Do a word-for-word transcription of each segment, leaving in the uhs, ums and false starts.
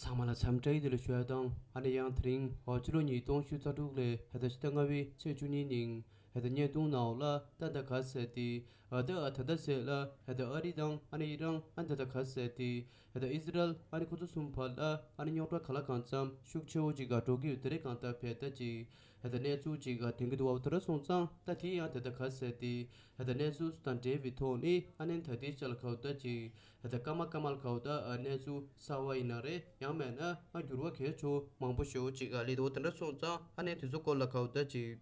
ཚང་མ་ལ་འཚམས་འདྲི་བདེ་ལེགས་ཞུ་ཡ་དང་། ཨ་ནི་ཡང་དེ་རིང་ཕྱི་ལོ་ཉིས་སྟོང་ཉི་ཤུ་རྩ་དྲུག་ལོའི་ཕྱི་ཟླ་ལྔ་པའི་ཚེས་བཅུ་གཉིས་ཉིན་བརྙན་ཐུང་ནང་ལ་ད་ལྟ་ག་ཟེར་ཏེ་ཨ་ད་ཨ་ད་ལྟ་ཟེར་ལ་ཨ་ད་ཨ་རི་དང་ཨ་ནི་ཨི་རན་ཨ་ད་ལྟ་ག་ཟེར་ཏེ་ཨ་ད་ཨི་ཟི་རལ་ཨ་ནི་ཁོ་ཚོ་གསུམ་བར་ལ་ཨ་ནི་རྙོག་དྲ་ག་ལ་གང་འཚམ་ཤུགས་ཆེ་བོ་ཅིག་ག་འགྲོ་གི་ཡོད། དེ་རེད་གང་ལྟར་བས་ད་ཅིག་ཨ་ད་གནས་ཚུལ་ཅིག་ག་དེང་གི་འདུག་བ། དེ་འདྲ་སོང་ཙང་ད་དེ་ཡང་ད་ལྟ་ག་ཟེར་ཏེ་ཨ་ད་གནས་ཚུལ་དང་འབྲེལ་བའི་ཐོག་ནས་ཨ་ནི་ད་དེའི་ཆ་ལ་ག་བ་ད་ཅིག་ཨ་ད་སྐར་མ་སྐར་མ་ལ་ག་བ་ད་ཨ་གནས་ཚུལ་གསར་བ་ཡིན་ན་རེད། ཡང་མེད་ན་ཨ་འགྱུར་བ་གལ་ཆེ་བོ་མང་པོ་ཞེ་བོ་ཅིག་ཨ་ལས་འདུག་དེ་འདྲ་སོང་ཙང་ཨ་ནི་དེ་ཚོ་སྐོར་ལ་ག་བ་ད་ཅིག་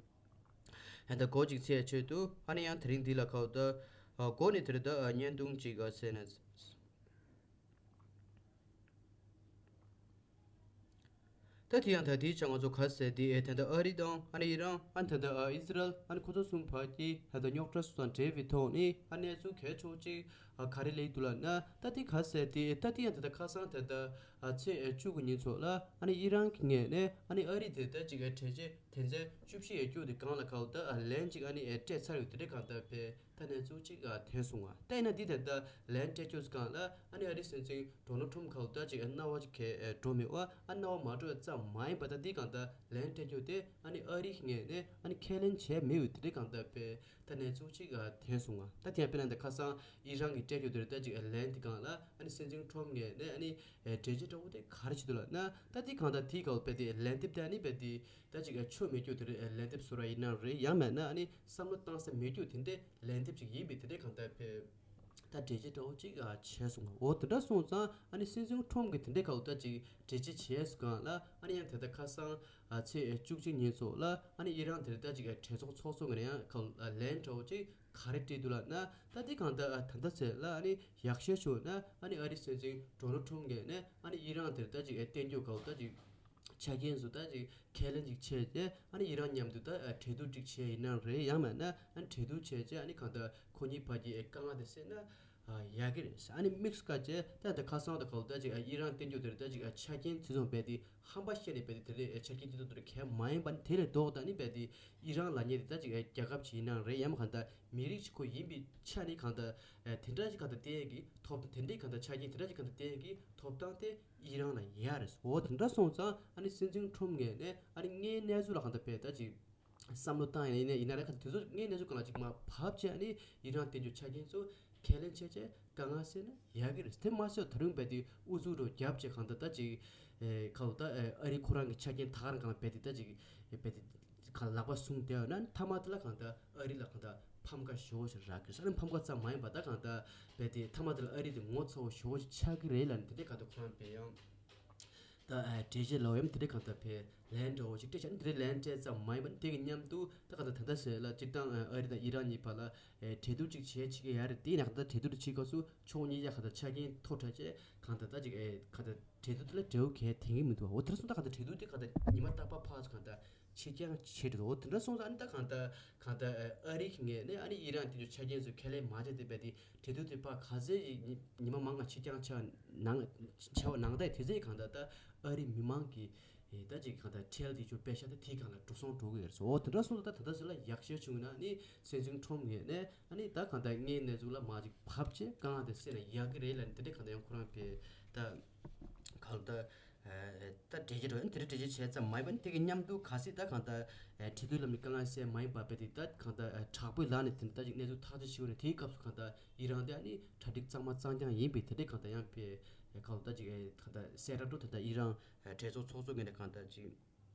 ཨ་ད་འགོ་ཅིག་ཚད་ཆེད་དུ་ཨ་ནི་ཡང་དེ་རིང་འདི་ལ་ག་བ་ད་ཨ་འགོ་ནས་དེ་རེད་ད་ཨ་བརྙན་ཐུང་ཅིག་ཨ་ཟེར་ན། ད་དེ་ཡང་ད་དེའི་ཆ་ང་ཚོ་ག་ཟེར་དེ་ཨེ་ད་ལྟ་ཨ་རི་དང་ཨ་ནི་ཨི་རན་ཨ་ནི་ད་ལྟ་ཨ་ཨི་སི་རལ་ཨ་ནི་ཁོ་ཚོ་གསུམ་བར་གྱི་ད་ལྟ་རྙོག་དྲ་སོགས་དང་འབྲེལ་བའི་ཐོག་ནས་ཨ་གནས་ཚུལ་གལ་ཆེ་བོ་ཅིག་ཨ་ག་རེ་སླེབས་འདུག་ལབ་ན། ད་དེ་ག་ཟེར་དེ་ད་དེ་ཡང་ད་ལྟ་ཁ་སང་ད་ལྟ་ཨ་ཚེས་ཨེ་བཅུ་གི་ཉིན་ཚོ་ལ་ཨ་ནི་ཨི་རན་གྱི་ངོས་ནས་ཨ་ནི་ཨ་རི་དེ་ད་ཅིག་ཨེ་གྲོས་ཆོད་དོན་ཚན་བཅུ་བཞི་ཨེ་བཅུ་དེ་སྒང་ལ་ག་བ་ད་ཨ་ལན་ཅིག་ཨ་ནི་ཨེ་སྤྲད་ཚར་ཡོད། དེ་འདྲ་གང་ལྟར་བས། ད་གནས་ཚུལ་གཅིག་ཨ་ཐོན་སོང་བ། ད་ཡིན་ན་འདི་ད་ལྟ་ལན་སྤྲད་རྒྱུ་སྒང་ལ་ཨ་ནི་ཨ་རིའི་སྲིད་འཛིན་ཌོ་ནལ་ཊམ་ག་བ་ད་ཅིག་ཨ་སྣང་བ་ཅིག་གས་ཨ་འགྲོ་མེད་པ། ཨ་སྣང་བ་མ་འགྲོ་བ་ཙམ་མ་ཡིན་པ། ད་འདི་གང་ལྟར་ལན་སྤྲད་རྒྱུ་དེ་ཨ་ནི་ཨ་རིའི་ངོས་ནས་ཨ་ནི་ཁས་ལེན་བྱས་མེད་པའི་དེ་འདྲ་གང་ལྟར་བས། ད་གནས་ཚུལ་གཅིག་ཨ་ཐོན་སོང་བ། ད་དེ་ཡང་དཔེར་ན་ད་ཁ་སང་ཨི་རན་གྱིས་སྤྲད་རྒྱུ་དེར་ད་ཅིག་ཨ་ལན་འདི་གང་ལ་ཨ་ནི་སྲིད་འཛིན་ཊམ་ངོས་ནས་ཨ་ནི་ཨ་གྲོས་ཆོད་འདྲ་བོ་དེ་ག་རེ་བྱེད་འདུག་ལབ་ན། ད་འདི་གང་ལྟར་དེའི་སྐབས་བས་དེ་ལན་འདེབས་དེ་ཨ་ནི་བས་དེ། ད་ཅིག་ཨ་ཆོ་མེད་རྒྱུ་དེ་རེད། ལན་འདེབས་བཟོ་ར་ཡིན་ན་རེད། ཡང་མེད་ན་ཨ་ནི་བསམ་བློ་བཏང་ས་མེད་རྒྱུ་དེ་འདྲའི་ལན་འདེབས་ཅིག་ཡིན་པའི་དེ་འདྲའི་གང་ལྟར་བས། ད་གྲོས་ཆོད་འདྲ་བོ་ཅིག་ཨ་བྱས་སོང་བ། འོ་དེ་འདྲ་སོང་ཙང་ཨ་ནི་སྲིད་འཛིན་ཊམ་གྱིས་དེ་འདྲའི་ག་བ་ད་ཅིག་གྲོས་ཆོད་བྱས་སོང་གང་ལ་ཨ་ནི་ཡང་དེ་ལྟར་ཁ་སང་ཨ་ཚེས་བཅུ་གཅིག་ཉིན་ཚོ་ལ་ཨ་ནི་ཨི་རན་དེར་ད་ཅིག་ཨ་གྲོས་ཚོགས་ཚོགས་གཙོ་ངོས་ནས་ཡང་ག་ལན་འདྲ་བོ་ཅིག་ག་རེ་སྤྲད་འདུག་ལབ་ན། ད་འདི་གང་ལྟར་ཨ་ད་ལྟ་ཚེ་ལ་ཨ་ནི་ཡག་ཤོས་ཤོད་ན་ཨ་ནི་ཨ་རིའི་སྲིད་འཛིན་ཌོ་ནལ་ཊམ་ངོས་ནས་ཨ་ནི་ཨི་རན་དེར་ད་ཅིག་ཨ་བསྟན་རྒྱུ་ག་བ་ད་ཅིག་ཆ་རྐྱེན་ཚོ་ད་ཅིག་ཁས་ལེན་ཅིག་བྱས་རྗེས་ཨ་ནི་ཨི་རན་མཉམ་དུ་ད་ཨ་གྲོས་བསྡུར་ཅིག་བྱས་ཡིན་ན་རེད། ཡང་མེད་ན་ཨ་ནི་གྲོས་བསྡུར་བྱས་རྗེས་ཨ་ནི་གང་ལྟར་ཁོ་གཉིས་བར་གྱི་ཨེ་དཀའ་ངལ་དེ་སེལ་ན་ཨ་ཡག་གི་རེད། ཨ་ནི་དམིགས་སུ་བཀར་བྱས་ད་ད་ཁ་སང་ད་ག་བ་ད་ཅིག་ཨ་ཨི་རན་བསྟན་རྒྱུ་དེར་ད་ཅིག་ཨ་ཆ་རྐྱེན་ཚོ་ཚང་རྦད་དེ་ཧམ་པ་བཤད་ནས་རྦད་དེ་དེ་རེད། ཨེ་ཆ་རྐྱེན་དེ་ཚོ་དེར་གལ་མ་ཡིན་པ་ནི་དེ་ལས་ལྡོག་ད་ནི་རྦད་དེ་ཨི་རན་ལབ་མཁན་དེ་ད་ཅིག་ཨེ་རྒྱལ་ཁབ་ཅིག་ཡིན་ན་རེད། ཡང་མེད་གང་ལྟར་མི་རིགས་ཅིག་ཁོ་ཡིན་པའི་ཆ་ནས་གང་ལྟར་ཨེ་དེ་འདྲ་ཅིག་གང་ལྟར་བསྟན་ཡས་ཀྱི་ཐོབ་དེ་འདྲའི་གང་ལྟར་ཆ་རྐྱེན་དེ་འདྲ་ཅིག་གང་ལྟར་བསྟན་ཡས་ཀྱི་ཐོབ་ཐང་དེ་ཨི་རན་ལ་ཡོད་རེད། འོ་དེ་འདྲ་སོང་ཙང་ཨ་ནི་སྲིད་འཛིན་ཊམ་ངོས་ནས་ཨ་ནི་དངོས་གནས་ཚུལ་ལ་གང་ལྟར་བས་ད་ཅིག་བསམ་བློ་བཏང་ཡིན་ན་ཡིན་ན་རེད། གང་ལྟར་དེ་ཚོ་དངོས་གནས་ཚུལ་གང་ལ་ཅིག་མར་བབས་བྱས་ཨ་ནི་ཨི་རན་བསྟན་རྒྱུ་ཆ་རྐྱེན་ཚོ་ཁས་ལེན་བྱས་བྱས་དཀའ་ངལ་སེལ་ན་ཡག་གི་རེད། དེ་མ་ཟད་ད་རུང་རྦད་དེ་ཨུ་ཚུགས་འདྲ་བོ་རྒྱབ་བྱས་གང་ལྟར་ད་ཅིག་ཨེ་ག་བ་ད་ཨེ་ཨ་རི་ཁོ་རང་གི་ཆ་རྐྱེན་ད་ག་རང་གང་ལ་རྦད་དེ་ད་ཅིག་ཨེ་རྦད་དེ་གང་ལག་པ་བཟུང་བསྡད་ཡོད་ན་མཐའ་མ་དེ་ལ་གང་ལྟར་ཨ་རི་ལ་གང་ལྟར་ཕམ་ཁ་ཞེ་པོ་ཞིག་རག་གི་རེད། ཨ་ནི་ཕམ་ཁ་ཙམ་མ་ཡིན་པ་ད་གང་ལྟར་རྦད་དེ་མཐའ་མ་དེ་ལ་ཨ་རི་དེ་ངོ་ཚ་བོ་ཞེ་པོ་ཞིག་ཆགས་ཀྱི་རེད་ལབ་ནས་དེ་འདྲའི་གང་ལྟར་ཁོ་རང་རྦད་ཡང་ད་ཨ་གྲོས་ཆོད་ལ་འོ་ཡམ་དེ་འདྲའི་གང་ལྟར་བས་ལན་འདྲ་བོ་ཞིག་སྤྲད་བྱས་ནས་དེ་འདྲའི་ལན་སྤྲད་ཙམ་མ་ཡིན་པ་ནི་དེ་གི་མཉམ་དུ་ད་གང་ལྟར་ད་ལྟ་ཟེར་ལ་སྤྱིར་བཏང་ཨ་རི་དང་ཨི་རན་གཉིས་བར་ལ་ཨེ་གྲོས་བསྡུར་ཅིག་བྱེད་ཆེད་ཀྱི་ཡ་རེད། དེ་ཡིན་ན་གང་ལྟར་གྲོས་བསྡུར་བྱེད་སྐབས་སུ་ཕྱོགས་གཉིས་ཀ་གང་ལྟར་ཆ་རྐྱེན་མཐོ་དྲགས་བྱས་གང་ལྟར་ད་ཅིག་ཨེ་གང་ལྟར་གྲོས་བསྡུར་དེ་ལ་འབྲས་བུ་གང་ཡང་ཐོན་གྱི་མི་འདུག་འོ་དེ་འདྲ་སོང་ཙང་གང་ལྟར་གྲོས་བསྡུར་དེ་གང་ལྟར་ཉི་མ་རྟག་པར་ཕར་ཚུར་གང་ལྟར་ཕྱིར་འགྱངས་བྱེད་འགྲོ། འོ་དེ་འདྲ་སོང་ཙང་ཨ་ནི་ད་གང་ལྟར་གང་ལྟར་ཨ་རི་གི་ངོས་ནས་ཨ་ནི་ཨི་རན་དེ་ཚོ་ཆ་རྐྱེན་ཚོ་ཁས་ལེན་མ་བྱས་ཏེ་རྦད་དེ་གྲོས་བསྡུར་དེ་ཕར་ག་ཚོད་ཉི་ཉི་མ་མང་ང་ཕྱིར་འགྱངས་ཆགས་གནང་བྱས་པ་གནང་སྟངས་དེ་ཚོས་གང་ལྟར་ད་ཨ་རི་མི་མང་གི་ད་ཅིག་གང་ལྟར་ཁྲལ་དེ་ཚོ་པེ་ཤ་དེ་དེའི་སྒང་ལ་འགྲོ་སོང་འགྲོ་གི་ཡོད་རེད་ཟེར། འོ་དེ་འདྲ་སོང་ཙང་ད་ད་ལྟ་ཟེར་ལ་ཡག་ཤོས་བྱུང་ན་ནི་སྲིད་འཛིན་ཁྲོམ་ངོས་ནས་ཨ་ནི་ད་གང་ལྟར་དངོས་གནས་ཚུལ་ལ་མར་ཅིག་བབས་བྱས་དཀའ་ངལ་དེ་སེལ་ན་ཡག་གི་རེད་ལབ་ནས་དེ་འདྲ་གང་ལྟར་ཡང་ཁོ་རང་པས་ད་གང་ལྟར། ད་གྲོས་ཆོད་འགྲོ་ཡང་དེ་འདྲ་གྲོས་ཆོད་བྱས་ཙམ་མ་ཡིན་པ་ནི་དེ་གི་མཉམ་དུ་གལ་སྲིད་ད་གང་ལྟར་ཨེ་གྲོས་བསྡུར་ལམ་ནས་དཀའ་ངལ་སེལ་མ་ཡིན་པ་རྦད་དེ་ད་གང་ལྟར་ཨེ་དྲག་པོའི་ལག་ནས་དེ་འདྲ་ད་ཅིག་གནས་ཚུལ་ཐག་གཅོད་བྱེད་དགོས་ན་དེའི་སྐབས་སུ་གང་ལྟར་ཨི་རན་དེ་ཨ་ནི་གྲ་སྒྲིག་གཙང་མ་གཙང་རྐྱང་ཡིན་པས་དེ་འདྲའི་གང་ལྟར་ཡང་པས་ཨེ་གང་ལྟར་ད་ཅིག་ཨེ་གང་ལྟར་གསལ་བསྒྲགས་འགྲོ་དེ་འདྲ་ཨི་རན་ཨེ་གྲོས་ཚོགས་ཚོགས་གཙོ་ངོས་ནས་གང་ལྟར་ཅིག་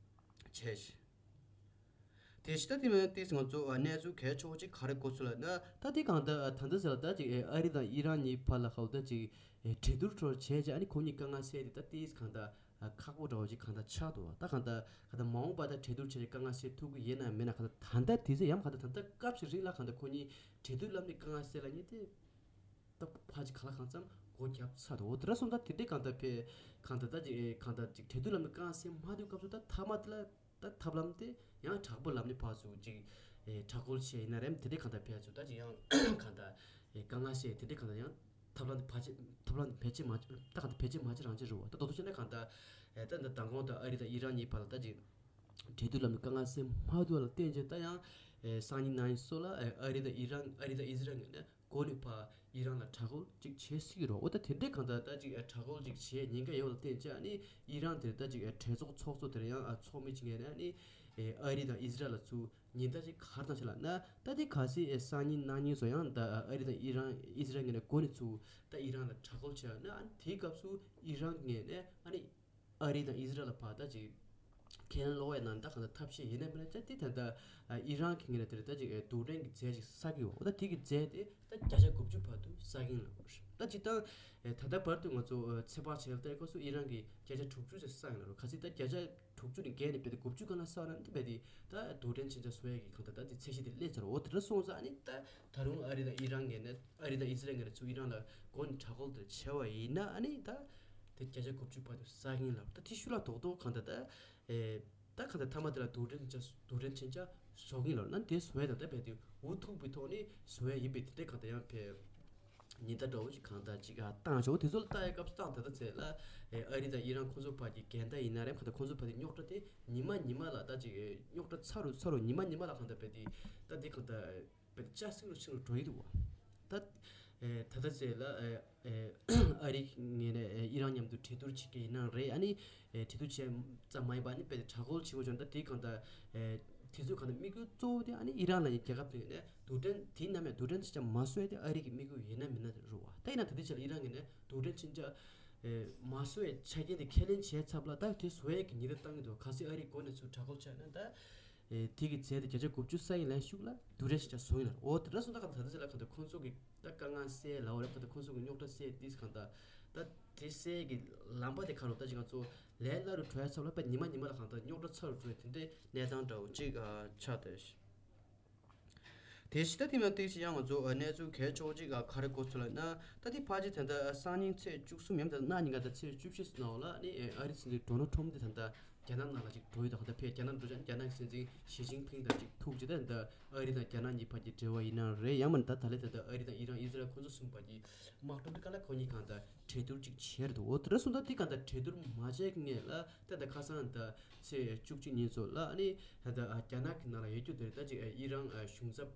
བྱས་ཤིང་། དེ་ཕྱི་ད་དེ་མིན་ཏིས་ང་ཚོ་ཨ་གནས་ཚུལ་གལ་ཆེ་བོ་ཅིག་ག་རེ་གོ་ཚུལ་ལ་ན་ད་དེ་གང་ལྟར་ཨ་ད་ལྟ་ཟེར་ལ་ད་ཅིག་ཨེ་ཨ་རི་དང་ཨི་རན་གཉིས་བར་ལ་ཧའོ་ད་ཅིག་ཨེ་གྲོས་བསྡུར་འཕྲོར་བྱས་ཅིག་ཨ་ནི་ཁོ་གཉིས་དཀའ་ངལ་སེལ་ཏེ་ད་ཏིས་གང་ལྟར་ཨ་ཁག་པོ་འདྲ་བོ་ཅིག་གང་ལྟར་ཆགས་འདུག་ད་གང་ལྟར་གང་ལྟར་མ་འོངས་པ་ད་གྲོས་བསྡུར་བྱས་ཏེ་དཀའ་ངལ་སེལ་ཐུབ་ཀྱི་ཡིན་ནམ་མིན་ན་གང་ལྟར་ད་ལྟ་དེ་ཚེ་ཡང་གང་ལྟར་ད་ལྟ་སྐབས་ཤིག་རིང་ལ་གང་ལྟར་ཁོ་གཉིས་གྲོས་བསྡུར་ལམ་ནས་དཀའ་ངལ་སེལ་ལ་ཉེ་དེ། ད་ཕ་ཅིག་ག་ལ་གང་འཚམ་སྒོ་རྒྱབ་ཚར་འདུག་འོ་དེ་འདྲ་སོང་ད་དེ་འདྲའི་གང་ལྟར་ཕེ་གང་ལྟར་ད་ཅིག་ཨེ་གང་ལྟར་ཅིག་གྲོས་བསྡུར་ལམ་ནས་དཀའ་ངལ་སེལ་མ་ཐུབ་སྐབས་སུ་ད་ཐ་མ་དེ་ལ་ད་ཐབས་ལམ་དེ་ཡང་དྲག་པོ་ལམ་ནས་ཕར་ཚུར་ཅིག་ཨེ་དྲག་རྒོལ་བྱས་ཡིན་ན་རེམ་དེ་འདྲའི་གང་ལྟར་ཕེ་ཚུར་ད་ཅིག་ཡང་གང་ལྟར་ཨེ་དཀའ་ངལ་སེལ་དེ་འདྲའི་གང་ལྟར་ཡང་ཐབས་ལམ་དེ་ཕལ་ཆེར་ཐབས་ལམ་དེ་ཕལ་ཆེར་མ་ད་གང་ལྟར་ཕལ་ཆེར་མ་བྱེད་རང་བྱེད་རུ་བ་ད་དོ་དོ་བྱས་ན་གང་ལྟར་ཨེ་ད་འདི་མདང་དགོང་ད་ཨ་རི་དང་ཨི་རན་གཉིས་བར་ལ་ད་ཅིག་གྲོས་བསྡུར་ལམ་ནས་དཀའ་ངལ་སེལ་མ་ཐུབ་པ་ལ་བརྟེན་བྱས་ད་ཡང་ཨེ་སང་ཉིན་གནངས་ཉིན་སོགས་ལ་ཨེ་ཨ་རི་དང་ཨི་རན་ཨ་རི་དང་ཨི་ཟི་རལ་ངོས་ནས་སྒོ་ནས་ཕར། ཨི་རན་ལ་དྲག་རྒོལ་ཅིག་བྱེད་སྲིད་ཀྱི་རེད། འོ་ད་དེ་འདྲའི་གང་ལྟར་ད་ཅིག་དྲག་རྒོལ་ཅིག་བྱེད་ཉེན་ཁ་ཡོད་ལ་བརྟེན་བྱས་ཨ་ནི་ཨི་རན་དེར་ད་ཅིག་གྲོས་ཚོགས་ཚོགས་གཙོ་དེར་ཡང་ཚོགས་མི་ཅིག་ངེས་ནས་ཨ་ནི་ཨ་རི་དང་ཨི་ཟི་རལ་ལ་ཚུར་ཉེན་བརྡ་ཅིག་ག་རེ་བཏང་ཤག་ལབ་ན། ད་དེ་གལ་སྲིད་ཨེ་སང་ཉིན་གནངས་ཉིན་སོ་ཡང་ད་ཨ་རི་དང་ཨི་རན་ཨི་ཟི་རལ་ངོས་ནས་འགོ་ནས་ཚུར་ད་ཨི་རན་ལ་དྲག་རྒོལ་བྱས་ན་ཨ་ནི་དེའི་སྐབས་སུ་ཨི་རན་ངོས་ནས་ཨ་ནི་ཨ་རི་དང་ཨི་ཟི་རལ་ལ་བར་ད་ཅིག་ཁས་ལེན་ལོག་ཡ་ནང་ད་གང་ལྟར་ཐབས་ཤེས་ཡིན་ན་མིན་ན་ཅག་དེ་ད་ལྟ་ཨི་རན་གྱི་ངོས་ནས་དེར་ད་ཅིག་རྡུལ་ཕྲན་གྱི་རྫས་ཅིག་བསགས་ཀྱི་ཡོད། འོ་ད་དེ་གི་རྫས་དེ་ད་བརྒྱ་ཆ་དགུ་བཅུ་བར་དུ་བསགས་ཀྱི་ཡིན་ལབ་རེད། ད་སྤྱིར་བཏང་ད་ལྟ་བར་དུ་ང་ཚོ་ཚོད་དཔག་བྱས་ལ་ལྟའི་སྐབས་སུ་ཨི་རན་གྱིས་བརྒྱ་ཆ་དྲུག་ཅུ་ཙམ་བསགས་ཡིན་ལབ་རེད། གལ་སྲིད་ད་བརྒྱ་ཆ་དྲུག་ཅུ་ནས་བརྒལ་ནས་རྦད་དེ་དགུ་བཅུ་སྒང་ལ་བསགས་ན་འདི་རྦད་དེ་ད་རྡུལ་ཕྲན་ཅན་ཅག་བཟོ་ཡ་གི་གང་ལྟར་ད་དེ་ཚད་གཞི་དེ་སླེབས་ཚར། འོ་དེ་འདྲ་སོང་ཙང་ཨ་ནི་ད་ད་རུང་ཨ་རི་དང་ཨི་རན་ངོས་ནས་ཨ་རི་དང་ཨི་ཟི་རལ་ངོས་ནས་ཚུར་ཨི་རན་ལ་མགོ་ནས་དྲག་རྒོལ་དེ་བྱས་པ་ཡིན་ན་ཨ་ནི་ད་དེ་བརྒྱ་ཆ་དགུ་བཅུ་བར་དུ་བསགས་ཀྱི་ཡིན་ལབ། ད་དེ་ཤུགས་ལ་རྡོག་རྡོག་གང་ལྟར་ད་ཨེ་ད་གང་ལྟར་མཐའ་མ་དེ་ལ་རྡུལ་ཕྲན་ཅན་རྡུལ་ཕྲན་ཅན་ཅག་བཟོ་གི་ཡིན་ལབ་ན་དེ་བཟོ་ཡ་ད་ལྟ་རྦད་དེ་འུ་ཐུག་པའི་ཐོག་ནས་བཟོ་ཡ་ཡིན་པས་དེ་འདྲའི་གང་ལྟར་ཡང་ཕེ་ཉེན་བརྡ་འདྲ་བོ་ཞིག་གང་ལྟར་ཅིག་ཨ་བཏང་ཆོག་དེ་ཚོ་ལ་ལྟ་ཡའི་སྐབས་སུ་བཏང་ད་ལྟ་ཚེ་ལ་ཨེ་ཨ་རི་དང་ཨི་རན་ཁོང་ཚོ་བར་གྱི་འགལ་ཟླ་ཡིན་ན་རེད། གང་ལྟར་ཁོང་ཚོ་བར་གྱི་རྙོག་དྲ་དེ་ཉི་མ་ཉི་མ་ལ་ད་ཅིག་ཨེ་རྙོག་དྲ་ཚ་རུ་ཚ་རུ་ཉི་མ་ཉི་མ་ལ་གང་ལྟར་རྦད་དེ་ད་དེ་གང་ལྟར་རྦད་དེ་ལྕགས་སྲེག་རུ་ཆེ་རུ་འགྲོ་ཡི་འདུག་བ། ད་ཨེ་ད་ལྟ་ཚེ་ལ་ཨེ་ཨེ་ཨ་རི་ངོས་ནས་ཨེ་ཨི་རན་མཉམ་དུ་གྲོས་བསྡུར་བྱེད་ཀྱི་ཡིན་ན་རེད། ཨ་ནི་ཨེ་གྲོས་བསྡུར་བྱས་ཙམ་མ་ཡིན་པ་ཨ་ནི་རྦད་དེ་དྲག་རྒོལ་བྱེད་དགོས་བྱུང་ན་ད་དེ་གང་ལྟར་ཨེ་དེ་ཚོའི་གང་ལྟར་དམིགས་ཡུལ་གཙོ་བོ་དེ་ཨ་ནི་ཨི་རན་ལབ་མཁན་རྒྱལ་ཁབ་དེ་ནས་རྡུལ་ཕྲན་དེའི་ནང་ནས་རྡུལ་ཕྲན་ཅིག་ཀྱང་མ་བཟོ་ཡ་དེ་ཨ་རི་གི་དམིགས་ཡུལ་ཡིན་ན་མིན་ན་རེད་བ། ད་ཡིན་ན་ད་ལྟའི་ཆ་ལ་ཨི་རན་ངོས་ནས་རྡུལ་ཕྲན་ཅིག་ཀྱང་ཨེ་མ་བཟོ་ཡའི་ཆ་རྐྱེན་དེ་ཁས་ལེན་བྱས་ཚར་ལ་ད་དེ་བཟོ་ཡ་གི་ཉེན་བརྡ་བཏང་གི་འདུག་གལ་སྲིད་ཨ་རིའི་སྒོ་ནས་ཚུར་དྲག་རྒོལ་བྱས་ན་ད་ཨེ་དེ་གི་རྫས་དེ་བརྒྱ་ཆ་དགུ་བཅུ་བསགས་ཡིན་ལབ་ཤུགས་ལ་རྡུལ་ཕྲན་ཞིག་ཀྱང་བཟོ་ཡིན་ལབ། འོ་དེ་འདྲ་སོང་ད་གང་ལྟར་ད་ལྟ་ཆ་ལ་གང་ལྟར་ཁོང་ཚོ་གི་ད་དཀའ་ངལ་སེལ་ལབ་འོ་རེད། གང་ལྟར་ཁོང་ཚོ་གི་རྙོག་དྲ་སེལ་དེ་གང་ལྟར་ད་དེ་སེལ་གི་ལམ་པ་དེ་ག་རུ་ད་ཅིག་ང་ཚོ་ལས་སླ་རུ་འགྲོ་ཡ་ཚབ་ལ་པ་ཉི་མ་ཉི་མ་ལ་གང་ལྟར་རྙོག་དྲ་ཚ་རུ་འགྲོ་ཡ་དེ་འདྲའི་གནས་སྟངས་འདྲ་བོ་ཅིག་ཨ་ཆགས་བསྡད། དེ་ཕྱི་ད་ཐེངས་མ་ཏིག་ཅིག་ཡང་ང་ཚོ་གནས་ཚུལ་གལ་ཆེ་བོ་ཅིག་ག་རེ་གོ་ཚུལ་ལབ་ན། ད་ཐེངས་ཕལ་ཆེར་ད་ལྟ་སང་ཉིན་ཚེས་བཅུ་གསུམ་ཡང་ད་གནངས་ཉིན་ག་ད་ཚེས་བཅུ་བཞི་ནང་ལ་ནི་ཨ་རིའི་སྲིད་འཛིན་ཌོ་ནལ་ཊམ་དེ་ད་ལྟ་རྒྱ་ནག་ནང་ལ་ཅིག་འགྲོ་ཡི་འདུག་ད་ཕེ་རྒྱ་ནག་འགྲོ་ཅང་རྒྱ་ནག་གི་སྲིད་འཛིན་ཞི་ཅིན་ཕིང་དང་ཅིག་ཐུག་ཅིག་ད་ད་ཨ་རི་དང་རྒྱ་ནག་གཉིས་བར་གྱི་འབྲེལ་བ་ཡིན་ན་རེད། ཡང་མིན་ད་ད་ལས་ད་ད་ཨ་རི་དང་ཨི་རན་ཨི་ཟི་རལ་ཁོང་ཚོ་གསུམ་བར་གྱི་དམག་གྲུ་འདི་ག་ལ་ཁོ་གཉིས་གང་ད་གྲོས་བསྡུར་ཅིག་བྱས་འདུག་འོ་དེ་འདྲ་སོང་ད་དེ་གང་ད་གྲོས་བསྡུར་མ་བྱས་ངེས་ལ་ད་ད་ཁ་སང་ད་ཚེས་བཅུ་གཅིག་ཉིན་ཚོ་ལ་ཨ་ནི་ད་ད་རྒྱ་ནག་གི་ནང་ལ་ཡོད་རྒྱུ་དེ་རེད། ད་ཅིག་ཨི་རན་གཞུང་ཚབ་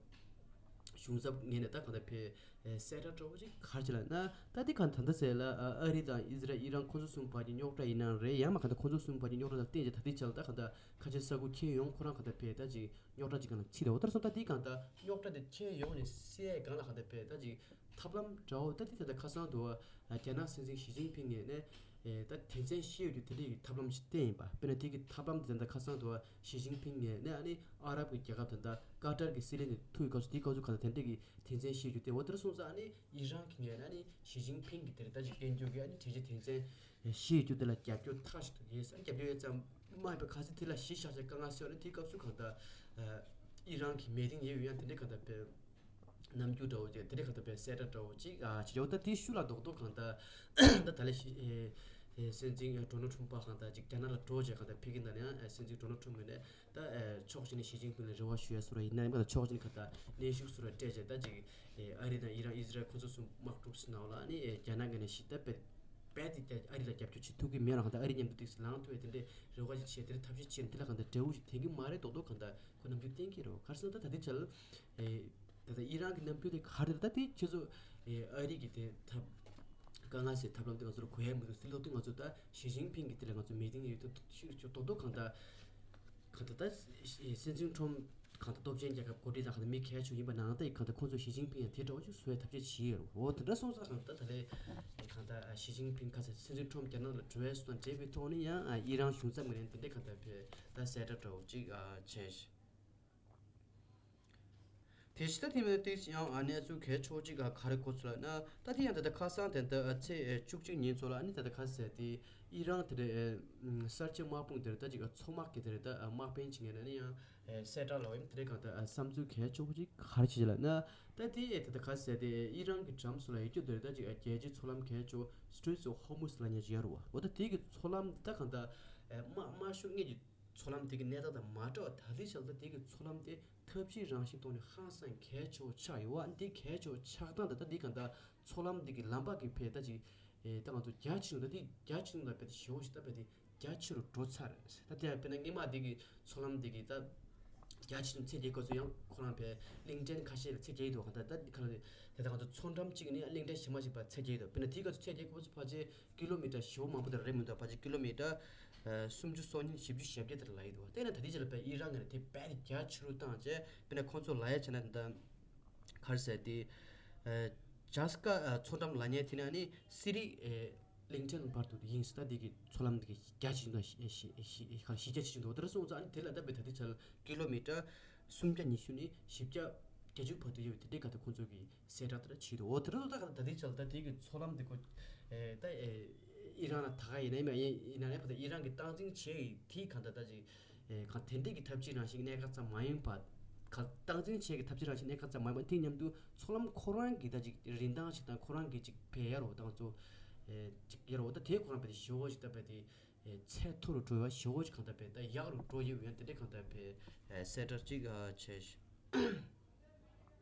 གཞུང་ཚབ་ངོས་ནས་ད་གང་ད་ཕེ་གསལ་བསྒྲགས་འདྲ་བོ་ཅིག་ག་རེ་བྱས་ལབ་ན། ད་དེ་གང་ད་ད་ཚེ་ལ་ཨ་རི་དང་ཨི་ཟི་རལ་ཨི་རན་ཁོང་ཚོ་གསུམ་བར་གྱི་རྙོག་དྲ་ཡིན་ན་རེད། ཡང་མ་གང་ད་ཁོང་ཚོ་གསུམ་བར་གྱི་རྙོག་དྲ་ལ་བརྟེན་བྱས་ད་དེ་ཆ་ལ་ད་གང་ད་ཁ་ཆེ་ས་ཁུལ་ཁྱེར་ཡོང་ཁོ་རང་གང་ད་ཕེ་ད་ཅིག་རྙོག་དྲ་ཅིག་སྒང་ལ་ཚིག་རེད། འོ་ད་སོང་ད་དེ་གང་ད་རྙོག་དྲ་དེ་ཁྱེར་ཡོང་ནས་སེལ་སྒང་ལ་གང་ད་ཕེ་ད་ཅིག་ཐབས་ལམ་འདྲ་བོ་ད་དེ་ད་ད་ཁ་སང་དུ་བ་རྒྱ་ནག་སྲིད་འཛིན་ཞི་ཅིན་ཕིང་ངོས་ནས་ཨེ་ད་དོན་ཚན་བཞི་ཡོད་རྒྱུ་དེ་འདྲའི་གི་ཐབས་ལམ་ཞིག་བསྟན་ཡིན་པ། དཔེར་ན་དེ་གི་ཐབས་ལམ་དེ་ད་ད་ཁ་སང་དུ་བ་ཞི་ཅིན་ཕིང་ངོས་ནས་ཨ་ནི་ཨ་རབ་ཀྱི་རྒྱལ་ཁབ་དེ་ད་ཀ་ཏར་གྱི་སྲིད་བློན་དེ་ཐུག་ཡོད་སྐབས་སུ་དེའི་སྐབས་སུ་གང་ད་དེ་འདྲའི་གི་དོན་ཚན་བཞི་ཡོད་རྒྱུ་དེ་འོ་དེ་འདྲ་སོང་ཙང་ཨ་ནི་ཨི་རན་གྱི་ངོས་ནས་ཨ་ནི་ཞི་ཅིན་ཕིང་གི་དེ་རེད་ད་ཅིག་བསྟན་རྒྱུ་གི་ཨ་ནི་གྲོས་གཞི་དོན་ཚན་བཞི་ཡོད་རྒྱུ་དེ་ལ་རྒྱབ་སྐྱོར་མཐའ་གཅིག་ཏུ་ཡོད་ས་རྒྱབ་སྐྱོར་ཡོད་ཙམ་མ་ཡིན་པ་གལ་སྲིད་དེ་ལ་གཞི་བཞག་བྱས་དཀའ་ངལ་སེལ་བ་ན་དེའི་སྐབས་སུ་གང་ལྟར་ཨི་རན་གྱི་མི་ཏིང་ཡོད་ཡང་དེ་འདྲའི་གང་ལྟར་པའི་རྣམ་འགྱུར་འདྲ་བོ་ཅིག་དེ་འདྲའི་གང་ལྟར་པའི་གསལ་བསྒྲགས་འདྲ་བོ་ཅིག་ཨ་བྱེད་ཆོག་ད་དེའི་ཤུགས་ལ་རྡོག་རྡོག་གང་ལྟར་ད་ད་ལས་ཤི་ཨེ་ཨེ་སྲིད་འཛིན་ཌོ་ནལ་ཊམ་པ་གང་ལྟར་ཅིག་རྒྱ་ནག་ལ་འགྲོ་བྱས་གང་ལྟར་ཕེབས་ཀྱི་འདུག་ན་ཡང་ཨེ་སྲིད་འཛིན་ཌོ་ནལ་ཊམ་ངོས་ནས་ད་ཨེ་ཕྱོགས་གཅིག་ནས་ཞི་ཅིན་ཕིང་ལ་རེ་བ་ཞུ་ཡ་བཟོ་འདྲ་ཡིན་ན་ཡང་ཕྱོགས་གཅིག་ནས་གང་ལྟར་གནོན་ཤུགས་བཟོ་འདྲ་སྤྲད་བྱས་ད་ཅིག་ཨེ་ཨ་རི་དང་ཨི་རན་ཨི་ཟི་རལ་ཁོ་ཚོ་གསུམ་དམག་འཁྲུག་ཟེར་ནའོ་ལ་ཨ་ནི་ཨེ་རྒྱ་ནག་ངོས་ནས་ཞི་ད་པེ་རྦད་དེ་རྒྱ་ཨ་རི་ལ་རྒྱབ་སྐྱོར་བྱེད་ཐུབ་ཀྱི་མེད་རུང་གང་ལྟར་ཨ་རི་མཉམ་དུ་ཏོག་ཙམ་ལངས་ཐུབ་ཡ་དེ་འདྲའི་རེ་བ་ཞིག་བྱས་དེ་འདྲའི་ཐབས་ཤེས་བྱས་ནས་དེ་ལ་གང་ལྟར་འབྲས་བུ་ཞིག་ཐོན་གྱི་མ་རེད་མདོག་མདོག་གང་ལྟར་ཁོ་རྣམ་འགྱུར་བསྟན་གྱི་རེད། ག་རེ་ཟེར་ན་ད་ད་ལྟའི་ཆར་ཨེ་ད་ལྟ་ཨི་རན་གྱི་རྣམ་འགྱུར་དེ་ག་རེ་རེད། ད་དེ་ཁྱེད་ཚོ་ཨེ་ཨ་རི་གི་དེ་ཐབས་དཀའ་ངལ་སེལ་ཐབས་ལམ་དེ་ང་ཚོར་གོ་ཡ་མི་འདུག་ཟེར་ལབ་དུས་ང་ཚོ་ད་ཞི་ཅིན་ཕིང་གི་དེ་ལ་ང་ཚོ་མི་ཏིང་ཡོད་དུས་ཤིག་ཅོ་མདོག་མདོག་གང་ལྟར་གང་ལྟར་ད་སྲིད་འཛིན་ཁྲོམ་གང་ལྟར་སྟོབས་ཆེན་རྒྱལ་ཁབ་འགོ་ཁྲིད་དང་གང་ལྟར་མི་གལ་ཆེ་ཡིན་པ་ནང་ལྟར་གང་ལྟར་ཁོང་ཚོ་ཞི་ཅིན་ཕིང་ཡང་དེ་འདྲ་བོ་ཅིག་བཟོ་བའི་ཐབས་ཤེས་བྱེད་ཡོད་རེད། འོ་དེ་འདྲ་སོང་ཙང་གང་ལྟར་ད་ལས་གང་ལྟར་ཞི་ཅིན་ཕིང་ཁ་སང་སྲིད་འཛིན་ཁྲོམ་རྒྱ་ནག་ལ་འགྲོ་བའི་སོང་འབྲེལ་བའི་ཐོག་ནས་ཡང་ཨི་རན་གཞུང་ཚབ་ངོས་ནས་དེ་འདྲའི་གང་ལྟར་བྱས་ད་གསལ་བསྒྲགས་འདྲ་བོ་ཅིག་བྱས་ཤིང་། དེ་ཕྱི་ད་ཐེངས་མའི་ཏིག་ཡང་གནས་ཚུལ་གལ་ཆེ་བོ་གཅིག་ག་རེ་གོ་ཚུལ་ལབ་ན། ད་དེ་ཡང་ད་ལྟ་ཁ་སང་དེ་ད་ཚེས་བཅུ་གཅིག་ཉིན་ཚོ་ལ་ནི་ད་ལྟ་ཁ་ཟེར་དེ་ཨི་རན་དེ་རེད། གསར་བརྗེ་དམག་དཔུང་དེ་རེད། ད་ཅིག་མཚོ་དམག་གི་དེ་རེད། ད་དམག་དཔོན་ཅིག་ངོས་ནས་ནི་ཡང་གསལ་བསྒྲགས་ལ་ཡང་དེ་རེད་གང་ལྟར་བསམ་ཚུལ་གལ་ཆེ་བོ་གཅིག་ག་རེ་བྱེད་ལབ་ན། ད་དེ་ད་ལྟ་ཁ་ཟེར་དེ་ཨི་རན་གྱི་འགྲམ་སུ་ལ་ཡོད་རྒྱུ་དེ་རེད། ད་ཅིག་རྒྱལ་སྤྱིའི་མཚོ་ལམ་གལ་ཆེ་བོ་Straits of Hormuz ལབ་མཁན་ཅིག་ཡོད་རེད་བ། འོ་ད་དེ་གི་མཚོ་ལམ་ད་གང་ལྟར་དམག་དམག་ཤོར་མཁན་གྱི་མཚོ་ལམ་དེ་གི་གནས་སྟངས་དང་མ་འདྲ་བ། ད་ལྟའི་ཆར་ལ་དེ་གི་མཚོ་ལམ་དེ་ཐབས་ཤེས་རང་བཞིན་ཐོག་ནས་ཧང་སང་གལ་ཆེ་བོ་ཆགས་ཡོད་བ། འདི་གལ་ཆེ་བོ་ཆགས་སྟངས་དང་ད་འདི་གང་ལྟར་མཚོ་ལམ་འདི་གི་ལམ་བར་གྱི་ཕེ་ད་ཅིག་ཨེ་ད་ང་ཚོ་རྒྱ་ཆེ་ནོ་ད་འདི་རྒྱ་ཆེ་ནོ་ད་ཕེ་ད་ཞེ་བོ་ཞིག་ད་ཕེ་ད་རྒྱ་ཆེ་རུ་འགྲོ་ཚར། ད་དེ་ཡང་དཔེར་ན་སྔོན་མ་འདི་གི་མཚོ་ལམ་འདི་གི་ད་ རྒྱ་ཆེ་ཆུང་ཚད་བརྒལ་སྐབས་སུ་ཡང་ཁོ་རང་པའི་གླིང་ཕྲན་ཁ་ཤས་ལ་ཚད་བརྒལ་འདུག་ག་ད་ད་ཁ་ལ་དེ་དང་ང་ཚོ་མཚོ་འགྲམ་གཅིག་ནས་གླིང་ཕྲན་གཞན་མ་ཞིག་བར་ཚད་བརྒལ་འདུག་དཔེར་ན་དེའི་སྐབས་སུ་ཚད་བརྒལ་སྐབས་སུ་ཕལ་ཆེར་ཀི་ལོ་མི་ཊར་བཞི་བ་མང་པོ་དེ་རེད་མི་འདུག་ཕལ་ཆེར་ཀི་ལོ་མི་ཊར་སུམ་ཅུ་སོ་གཉིས་བཞི་བཅུ་ཞེ་བརྒྱད་དེ་ལ་ཡི་འདུག་དེ་ན་ད་ལྟའི་ཆ་ལ་པའི་ཨི་རན་ངོས་ནས་དེ་རྦད་དེ་རྒྱ་ཆེ་རུ་བཏང་བྱས་དཔེར་ན་ཁོང་ཚོ་ལ་ཡ་བྱས་ན་ད་ག་རེ་ཟེར་དེ་ཇཱ་སི་ཀ་མཚོ་འགྲམ་ལབ་མཁན་དེ་ན་ནི་སི་རི་གླིང་ཕྲན་བར་དུ་ཡིན་ས་ད་དེ་གི་མཚོ་ལམ་དེ་གི་རྒྱ་ཆེ་ཆུང་དང་གཞི་རྒྱ་ཆེ་ཆུང་དུ་དེ་འདྲ་སོང་ཙང་ཨ་ནི་དེ་ལ་ད་པའི་ད་ལྟའི་ཆར་ཀི་ལོ་མི་ཊར་སུམ་བརྒྱ་ཉི་ཤུ་ནས་བཞི་བརྒྱ་བརྒྱད་ཅུ་བར་དུ་ཡོད་པའི་དེ་འདྲའི་ག་ད་ཁོང་ཚོ་གི་གསལ་བསྒྲགས་དེ་འདྲ་བྱས་འདུག་འོ་དེ་འདྲ་སོང་ད་ག་ད་ལྟའི་ཆར་ད་དེ་གི་མཚོ་ལམ་དེ་ཁོ་ད་ཨི་རན་ལ་ད་ག་ཡིན་ན་ཡིན་ན་ཡིན་ན་ཡང་ད་ཨི་རན་གི་སྟངས་འཛིན་བྱེད་ཡི་དེའི་ག་ད་ད་ཅིག་ཨེ་ག་དེ་འདྲས་ཀྱི་འཐབ་ཇུས་རང་བཞིན་གནད་འགག་ཙམ་མ་ཡིན་པ། ག་སྟངས་འཛིན་བྱེད་ཀྱི་འཐབ་ཇུས་རང་བཞིན་གནད་འགག་ཙམ་མ་ཡིན་པ་དེ་མཉམ་དུ་མཚོ་ལམ་ཁོ་རང་གི་ད་ཅིག་རིན་ཐང་ཞིག་དང་ཁོ་རང་གི་ཅིག་བས་ཡར་རོ་དང་ཚོ་ཨེ་ཅིག་ཡར་རོ་ད་དེ་ཁོ་རང་བས་དེ་ཞེ་བོ་ཞིག་ད་བས་དེ་ཨེ་ཚད་མཐོ་རུ་འགྲོ་བ་ཞེ་བོ་ཞིག་གང་ད་བས་ད་ཡག་རུ་འགྲོ་ཡི་ཡོད་དེ་འདྲས་གང་ད་བས་ཨེ་གསལ་བསྒྲགས་ཅིག་ཨ་བྱས་ཤིང་།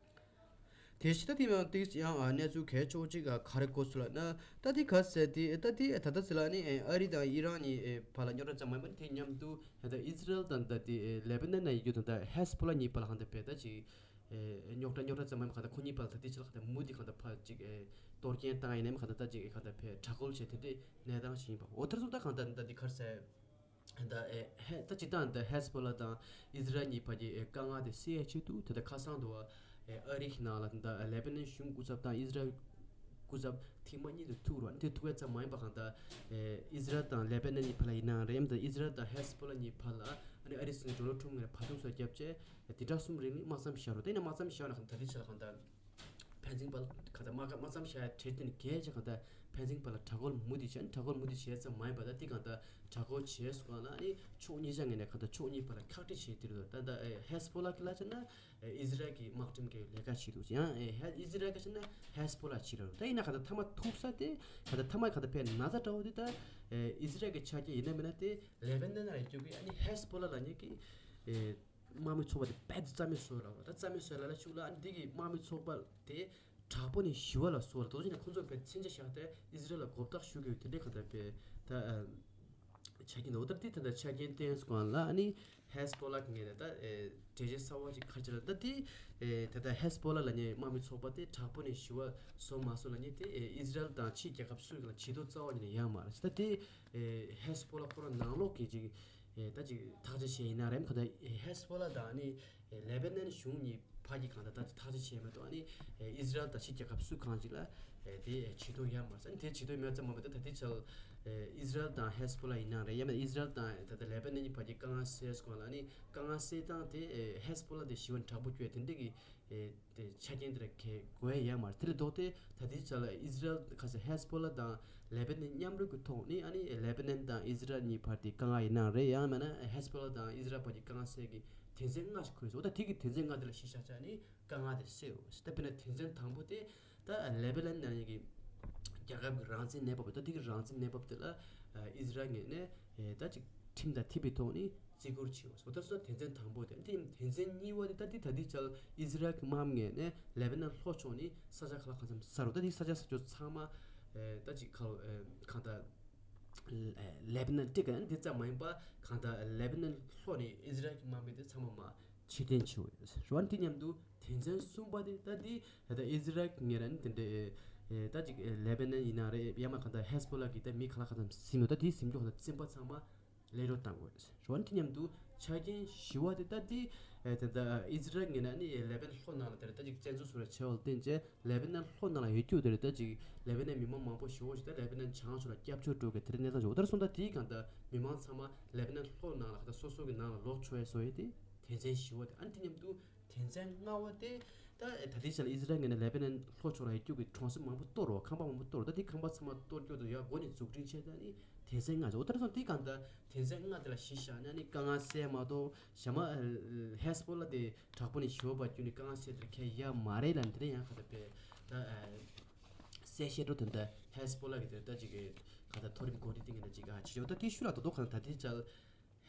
དེ་ཕྱི་ད་དེ་ཡང་ཏིག་ཡང་ཨ་གནས་ཚུལ་གལ་ཆེ་བོ་གཅིག་ཨ་ག་རེ་གོ་སོང་ལབ་ན། ད་དེ་ག་ཟེར་དེ་ད་དེ་ད་ལྟ་ཟེར་ལ་ནི་ཨ་རི་དང་ཨི་རན་གཉིས་བར་ལ་རྙོག་དྲ་ཙམ་མ་ཡིན་པར་དེ་མཉམ་དུ་ད་ཨི་ཟི་རལ་དང་ད་དེ་ལེ་བྷ་ནན་ན་ཡོད་དང་ད་ཧེ་སི་བྷོ་ལ་གཉིས་བར་ལ་གང་ད་བས་ད་ཅིག་རྙོག་དྲ་རྙོག་དྲ་ཙམ་མ་ཡིན་པར་གང་ད་ཁོ་གཉིས་བར་ལ་ད་དེ་ཕྱི་ལ་གང་ད་མུ་དེ་གང་ད་ཕར་ཅིག་གཏོར་སྐྱོན་བཏང་ཡིན་ནམ་གང་ད་ད་ཅིག་གང་ད་བས་དྲག་རྒོལ་བྱས་དེ་འདྲའི་གནས་སྟངས་ཤིག་ཡིན་པ་འོ་ཐར་སོང་ད་གང་ད་ད་དེ་ག་རེ་ཟེར། ད་ཨེ་ཧེ་ད་སྤྱིར་བཏང་ད་ཧེ་སི་བྷོ་ལ་དང་ཨི་ཟི་རལ་གཉིས་བར་གྱི་ཨེ་དཀའ་ངལ་དེ་སེལ་ཡ་ཆེད་དུ་དེ་ད་ཁ་སང་དུ་ཨེ་ཨ་རི་གི་ནང་ལ་ད་ལེ་བྷ་ནན་གཞུང་སྐུ་ཚབ་དང་ཨི་ཟི་རལ་སྐུ་ཚབ་ཐེངས་མ་གཉིས་དུ་ཐུག་རོགས་དེ་ཐུག་ཡ་ཙམ་མ་ཡིན་པ་གང་ད་ཨེ་ཨི་ཟི་རལ་དང་ལེ་བྷ་ནན་གཉིས་བར་ལ་ཡིན་ནའང་རེད་ཡང་ད་ཨི་ཟི་རལ་དང་ཧེ་སི་བྷོ་ལ་གཉིས་བར་ལ་ཨ་ནི་ཨ་རི་སྲིད་འཛིན་ཌོ་ནལ་ཊམ་ངོས་ནས་ཕར་ཚུར་བརྒྱབ་བྱས་དེ་འདྲ་གསུམ་རིང་ལ་དམག་མཚམས་བཞག་རོགས་དེ་ནས་དམག་མཚམས་བཞག་ན་གང་ད་དེ་ཆ་ལ་གང་ད། ཕན་ཚུན་བར་ལ་གང་ལྟར་དམག་དམག་མཚམས་བཞག་ཡ་གྲོས་མཐུན་གལ་ཆེ་གང་ལྟར་ཕན་ཚུན་བར་ལ་དྲག་རྒོལ་མུ་མཐུད་བྱས་ནས་དྲག་རྒོལ་མུ་མཐུད་བྱས་ཙམ་མ་ཡིན་པ་དང་དེ་གང་ལྟར་དྲག་རྒོལ་བྱས་སོང་གང་ལ་ནི་ཕྱོགས་གཉིས་ཆ་ངོས་ནས་གང་ལྟར་ཕྱོགས་གཉིས་བར་ལ་ཁག་དཀྲི་བྱས་དེ་རེད་ད་ད་ཧེ་སི་བྷོ་ལ་གི་ལ་ཆ་ན་ཨི་ཟི་རལ་གི་དམག་ཁྲིམས་ཀྱི་ལས་ཀ་བྱེད་འདུག་ཡང་ཨི་ཟི་རལ་གི་ཆ་ན་ཧེ་སི་བྷོ་ལ་བྱེད་རེད་ད་ཡིན་ན་གང་ལྟར་མཐའ་མ་ཐུག་ས་དེ་གང་ལྟར་མཐའ་མ་གང་ལྟར་ཕན་ན་ཚ་འདྲ་བོ་དེ་ད་ཨི་ཟི་རལ་གི་ཆ་རྐྱེན་ཡིན་ན་མིན་ན་དེ་ལེ་བྷ་ནན་ལ་ཡོད་རྒྱུ་གི་ཨ་ནི་ཧེ་སི་བྷོ་ལ་ལ་ཉེ་གི་དམག་མི་ཚོགས་པ་དེ་རྦད་དེ་རྩ་མེད་བཟོ་ར་བ་ད་རྩ་མེད་བཟོ་ལ་ལ་ཤུགས་ལ་ཨ་ནི་འདི་གི་དམག་མི་ཚོགས་པ་དེ་དྲག་པོ་ནས་ཞི་བ་ལ་བཟོ་བ་ལ་དོ་ཅི་ནས་ཁོང་ཚོ་བས་མཚོན་ཆ་བཞག་སྟེ་ཨི་ཟི་རལ་ལ་མགོ་བཏགས་ཞུ་གི་ཡོད་དེ་འདྲའི་ག་ད་བས་ད་ཆ་རྐྱེན་འདུག་ད་དེ་ད་ད་ཆ་རྐྱེན་བསྟན་སོང་ལ་ཨ་ནི་ཧེ་སི་བྷོ་ལ་གི་ངས་ད་གྲོས་ཆོད་གསར་བ་ཅིག་ཁ་ཆེ་ལ་ད་དེ་ད་ད་ཧེ་སི་བྷོ་ལ་ལ་ཉེ་དམག་མི་ཚོགས་པ་དེ་དྲག་པོ་ནས་ཞི་བ་བཟོ་མ་བཟོ་ལ་ཉེ་དེ་ཨི་ཟི་རལ་དང་ཕྱི་རྒྱལ་ཁབ་སུ་ལ་ཇུས་གཏོགས་རྩ་བ་ཉིད་ནས་ཡང་མ་རེད་ད་དེ་ཧེ་སི་བྷོ་ལ་ཁོ་རང་ནང་ལོགས་ཀྱི་ཅིག་ཨེ་ད་ཅིག་ཐག་གཅོད་བྱས་ཡིན་ན་རེམ་ཁ་ད་ཧེ་སི་བྷོ་ལ་དང་ནི་ཨེ་ལེ་བྷ་ནན་གཞུང་གཉིས་ཕ་གི་གང་ད་ད་ཅིག་ཐག་གཅོད་བྱས་མ་གཏོགས་ནི་ཨེ་ཨི་ཟི་རལ་དང་ཕྱི་རྒྱལ་ཁབ་སུ་གང་ཅིག་ལ་ཨེ་དེ་ཨེ་ཇུས་གཏོགས་ཡོད་མ་རེད་ས་ནི་དེ་ཇུས་གཏོགས་མེད་ཙམ་མ་མ་ད་ད་དེ་ཆ་ཨེ་ཨི་ཟི་རལ་དང་ཧེ་སི་བྷོ་ལ་ཡིན་ན་རེད་ཡང་ན་ཨི་ཟི་རལ་དང་ད་ད་ལེ་བྷ་ནན་གཉིས་ཕ་གི་དཀའ་ངལ་སེལ་སོང་ལ་ནི་དཀའ་ངལ་སེལ་སྟངས་དེ་ཨེ་ཧེ་སི་བྷོ་ལ་དེ་ཞི་བ་དྲག་པོ་བསྐྱོད་དེ་འདྲ་གི་ཨེ་དེ་ཆ་རྐྱེན་དེ་ལ་གལ་དགོས་ཡ་མ་རེད། དེ་ལས་ལྡོག་སྟེ་ད་ལྟའི་ཆ་ལ་ཨི་ཟི་རལ་ཁ་སང་ཧེ་སི་བྷོ་ལ་དང་ལེ་བྷ་ནན་མཉམ་རུབ་ཀྱི་ཐོག་ནས་ཨ་ནི་ལེ་བྷ་ནན་དང་ཨི་ཟི་རལ་གཉིས་བར་དེ་དཀའ་ངལ་ཡིན་ན་རེད་ཡང་མིན་ན་ཧེ་སི་བྷོ་ལ་དང་ཨི་ཟི་རལ་བར་གྱི་དཀའ་ངལ་སེལ་གྱི་དོན་ཚན་ལྔ་ཞིག་འཁོད་སོང་། ད་དེ་གི་དོན་ཚན་ལྔ་དེ་ལ་གཞི་བཞག་བྱས་ནས་དཀའ་ངལ་དེ་སེལ་འོས་ད་དཔེར་ན་དོན་ཚན་དང་པོ་དེ་ད་ལེ་བྷ་ནན་ནང་གི་རྒྱལ་ཁབ་ཀྱི་རང་བཙན་གནས་བབ་ད་དེ་གི་རང་བཙན་གནས་བབ་དེ་ལ་ཨི་ཟི་རལ་ངོས་ནས་ད་ཅིག་ཁྲིམས་དང་མཐུན་པའི་ཐོག་ནས། བརྩི་བཀུར་བྱེད་དགོས་སོ། ད་སོ་དོན་ཚན་དང་པོ་དེ་དེ་དོན་ཚན་གཉིས་པ་དེ་ད་དེ་ད་དེ་ཆ་ལ་ཨི་ཟི་རལ་གྱི་དམག་མི་ངོས་ནས་ལེ་བྷ་ནན་ལྷོ་ཕྱོགས་ནས་ས་ཆ་ག་ལ་གང་འཚམ་ཟ་རོ། ད་དེ་ས་ཆ་ཟ་ཆོག་ཚང་མ་ད་ཅིག་ག་གང་ལྟར་ལེ་བྷ་ནན་སྤྲད་ག་ཡང་དེ་ཙམ་མ་ཡིན་པ་གང་ལྟར་ལེ་བྷ་ནན་ལྷོ་ནས་ཨི་ཟི་རལ་གྱི་དམག་མི་དེ་ཚང་མ་མར་ཕྱིར་འཐེན་བྱེད་དགོས་རེད། རོ་ཨན་དེ་མཉམ་དུ་དོན་ཚན་གསུམ་པ་དེ་ད་དེ་ད་ཨི་ཟི་རལ་གྱི་ངོས་ནས་དེ་འདྲའི་ད་ཅིག་ལེ་བྷ་ནན་ཡིན་ན་རེད་ཡང་མ་གང་ལྟར་ཧེ་སི་བྷོ་ལ་གི་ད་མི་ག་ལ་གང་འཚམ་ཟིན་ཡོད་ད་དེ་ཟིན་རྒྱུ་གང་ལྟར་བཙོན་པ་ཚང་མ། ལས་རོགས་བཏང་དགོས། རོ་ཨན་དེ་མཉམ་དུ་ཆ་རྐྱེན་བཞི་པ་དེ་ད་དེ་ད་ད་ཨི་ཟི་རལ་ངོས་ནས་ནི་ལེ་བྷ་ནན་ལྷོ་ནང་ལ་དེར་ད་ཅིག་བཙན་འཛུལ་སོགས་ལ་བྱས་པ་ལ་བརྟེན་བྱས་ལེ་བྷ་ནན་ལྷོ་ནང་ལ་ཡོད་རྒྱུ་དེར་ད་ཅིག་ལེ་བྷ་ནན་མི་མང་མང་པོ་ཞེ་པོ་ཞིག་ད་ལེ་བྷ་ནན་བྱང་ཕྱོགས་ལ་སྐྱབས་བཅོལ་འགྲོ་གི་དེར་གནས་སྟངས་ཞིག་འོ་ད་སོང་ད་དེའི་གང་ད་མི་མང་ཚང་མ་ལེ་བྷ་ནན་ལྷོ་ནང་ལ་ག་ད་སོ་སོ་གི་ནང་ལ་ལོག་ཆོག་ཡས་བཟོ་ཡས་དེ་དོན་ཚན་བཞི་པ་དེ་ཨན་དེ་མཉམ་དུ། དོན་ཚན་ལྔ་པ་དེ་ད་ད་ལྟའི་ཆ་ལ་ཨི་ཟི་རལ་ངོས་ནས་ལེ་བྷ་ནན་ལྷོ་ཕྱོགས་ལ་ཡོད་རྒྱུ་གི་གྲོང་གསེབ་མང་པོ་གཏོར་རོ་ཁང་པ་མང་པོ་གཏོར་རོ་ད་དེ་ཁང་པ་ཚང་མ་གཏོར་རྒྱུ་དང་ཡང་སྒོ་ནས་འཛུགས་སྐྲུན་བྱས་ད་ནི་དོན་ཚན་ལྔ་ཟེར་འོ་ད་རེ་སོང་དེ་གང་ལྟར་དོན་ཚན་ལྔ་དེ་ལ་གཞི་བཞག་ན་ནི་དཀའ་ངལ་སེལ་མ་གཏོགས་གཞན་མ་ཧེ་སི་བྷོ་ལ་དེ་དྲག་པོ་ནས་ཞི་བ་བར་གྱུར་ནས་དཀའ་ངལ་སེལ་དེར་ཁྱད་ཡ་མ་རེད་ལ་འདི་རེད་ཡང་ག་ད་པས་ད་གསལ་བཤད་འགྲོ་དོན་དག་ཧེ་སི་བྷོ་ལ་གི་དེ་ད་ཅིག་གི་ག་ད་མཐོ་རིམ་འགོ་ཁྲིད་དེ་ངས་ད་ཅིག་ཨ་བྱེད་ཆོག་ད་དེ་ཤུ་ལ་ད་དོ་ག་ད་དེ་ཆ་ལ།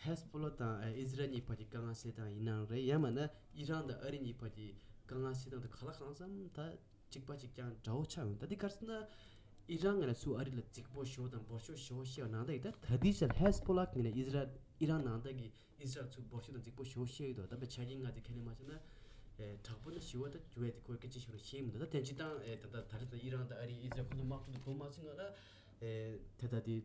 ཧེ་སི་བྷོ་ལ་དང་ཨི་ཟི་རལ་གཉིས་བར་གྱི་དཀའ་ངལ་སེལ་སྟངས་ཡིན་ནའང་རེད་ཡང་མིན་ན་ཨི་རན་དང་ཨ་རི་གཉིས་བར་གྱི་དཀའ་ངལ་སེལ་སྟངས་དེ་ག་ལ་གང་འཚམ་ད་གཅིག་པ་གཅིག་རྐྱང་འདྲ་བོ་ཆགས་ཡོང་ད་འདི་ག་རེ་ཟེར་ན་ ཨི་རན་ངོས་ནས་ཚུར་ཨ་རི་ལ་རྫིག་པོ་ཞེ་པོ་དང་འབོར་ཤོག་ཞེ་པོ་བཤད་པ་ནང་ལྟར་ཡིན་ད། ད་ལྟའི་ཆར་ཧེ་སི་བྷོ་ལ་ངོས་ནས་ཨི་རན་ཨི་རན་ནང་ལྟར་གྱི་ཨི་སི་རལ་ཚུར་འབོར་ཤོག་དང་རྫིག་པོ་ཞེ་པོ་བཤད་ཡོད་དོ། ད་པའི་ཆ་རྐྱེན་ང་ཚོས་ཁས་ལེན་མ་བྱས་ན། ཨེ་དྲག་པོ་ན་ཞི་བ་ད་འགྱུར་བའི་དེ་ཁོའི་སྐད་ཆ་ཞིག་རུ་ཤེས་མི་འདུག་ད་དེ་སྤྱིར་བཏང་ཨེ་ད་ལྟ་ད་རེས་ད་ཨི་རན་དང་ཨ་རི་ཨི་སི་རལ་ཁོ་ཚོ་དམག་འཁྲུག་དུ་འགོ་མ་ཚུགས་སྔ་ལ་ཨེ་ད་ལྟ་དེ་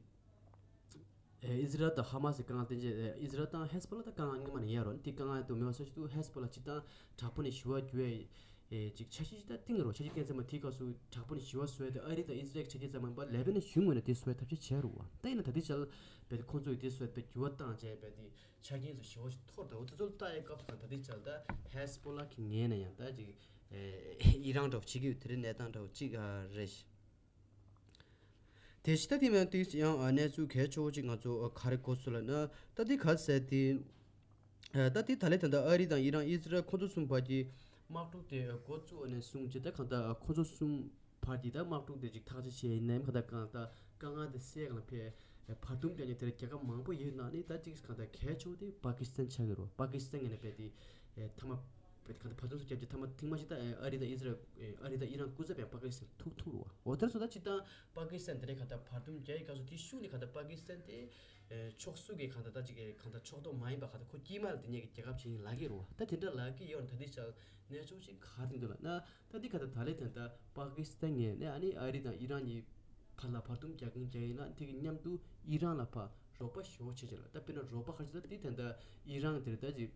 ཨེ་ཨི་སི་རལ་དང་ཧ་མ་སི་དཀའ་ངལ་བསྟན་རྗེས་ཨེ་ཨི་སི་རལ་དང་ཧེ་སི་བྷོ་ལ་ད་དཀའ་ངལ་སྔོན་མ་ནས་ཡོད་རེད། དེ་དཀའ་ངལ་དུ་མེད་པ་སོགས་ཅིག་ཏུ་ཧེ་སི་བྷོ་ལ་སྤྱིར་བཏང་དྲག་པོ་ནས་ཞི་བ་འགྱུར་བའི་ཨེ་ཅིག་འཆར་གཞི་ཅིག་ད་བཏིང་རོགས། འཆར་གཞི་བཏིང་ཚེ་མ་དེའི་སྐབས་སུ་དྲག་པོ་ནས་ཞི་བ་བཟོ་ཡ་དེ་ཨ་རི་དང་ཨི་སི་རལ་གྱི་ཆ་རྐྱེན་ཙམ་མིན་པར་ལེ་བྷ་ནན་གཞུང་ངོས་ནས་དེ་བཟོ་ཡ་ཐབས་ཤེས་བྱས་རོགས། ད་ཡིན་ན་ད་ལྟའི་ཆར་རྦད་དེ་ཁོང་ཚོ་ཡིས་དེ་བཟོ་ཡ་རྦད་འགྱུར་བ་བཏང་བྱས་རྦད་དེ་ཆ་རྐྱེན་ཚོ་ཞེ་པོ་ཞིག་འཐོར་འདུག་འོ་དེ་ཚོ་ལ་ལྟ་ཡའི་སྐབས་སུ་ད་ལྟའི་ཆར་ད་ཧེ་སི་བྷོ་ལ་གི་ངོས་ནས་ཡང་ད་ཅིག་ཨེ་ཨི་རན་འདྲ་བོ་བྱེད་ཀྱི་ཡོད། དེ་རིང་གནས་སྟངས་འདྲ་བོ་ཅིག་ཨ་རེད། དེ་ཕྱི་ད་དེ་མིན་དེ་ཡང་ཨ་གནས་ཚུལ་གལ་ཆེ་བོ་ཅིག་ང་ཚོ་ཨ་ག་རེ་གོ་སོང་ལབ་ན། ད་དེ་ག་ཟེར་དེ། ཨ་ད་དེ་ད་ལན་ད་ལྟ་ཨ་རི་དང་ཨི་རན་ཨི་སི་རལ་ཁོ་ཚོ་གསུམ་བར་གྱི་དམག་འཁྲུག་དེ་འགོ་བཙུགས་ནས་བཟུང་སྟེ་ད་གང་ལྟར་ཁོ་ཚོ་གསུམ་བར་གྱི་ད་དམག་འཁྲུག་དེ་ཅིག་ཐག་གཅོད་བྱས་ཡིན་ནའི་གང་ལྟར་གང་ལྟར་དཀའ་ངལ་དེ་སེལ་གང་ལ་ཕེབས། བར་འདུམ་རྒྱག་མཁན་དེར་རྒྱལ་ཁབ་མང་པོ་ཡོད་ནང་ནས་ད་ཅིག་གང་ལྟར་གལ་ཆེ་བོ་དེ་པ་ཀི་སི་ཐན་ཆགས་ཀྱི་རེད། པ་ཀི་སི་ཐན་ངོས་ནས་རྦད་དེ་ཨེ་མཐའ་མ་རྦད་དེ་གང་ལྟར་བར་འདུམ་སུ་རྒྱབ་ཀྱི་མཐའ་མ་ཐེངས་མ་གཅིག་ད་ཨེ་ཨ་རི་དང་ཨི་སི་རལ་ཨེ་ཨ་རི་དང་ཨི་རན་སྐུ་ཚབ་ཡང་པ་ཀི་སི་ཐན་ཐུག་ཐུག་རེད་བ། འོ་དེར་སོང་ད་སྤྱིར་བཏང་པ་ཀི་སི་ཐན་དེ་འདྲའི་གང་ལྟར་བར་འདུམ་རྒྱག་ཡི་སྐབས་སུ་དེའི་ཤུགས་ནས་གང་ལྟར་པ་ཀི་སི་ཐན་དེ་ཨེ་ཕྱོགས་སུ་གི་གང་ལྟར་ད་ཅིག་གི་གང་ལྟར་ཕྱོགས་གཏོགས་མ་ཡིན་པ་གང་ལྟར་ཁོ་དཀྱིལ་མ་ལ་དེ་ཉིད་ཀྱི་རྒྱལ་ཁབ་ཅིག་ཡིན་ལབ་ཀྱི་རེད་བ། ད་དེ་འདྲ་ལབ་ཀྱི་ཡོད་ན་ད་ལྟའི་ཆར་གནས་ཚུལ་ཅིག་ག་རེ་འདུག་ལབ་ན། ད་འདི་ག་ད་ད་ལན་ད་ལྟ་པ་ཀི་སི་ཐན་ངོས་ནས་ཨ་ནི་ཨ་རི་དང་ཨི་རན་གཉིས་བར་ལ་བར་འདུམ་རྒྱག་གིན་རྒྱག་ཡིན་ན་དེ་གི་མཉམ་དུ་ཨི་རན་ལ་ཕར་རོགས་པ་ཞེ་པོ་བྱེད་ཅིག་ལ། ད་དཔེར་ན་རོགས་པ་ག་རེ་ཟེར་ད་དེ་ད་ལྟ་ཨི་རན་དེར་ད་ཅིག་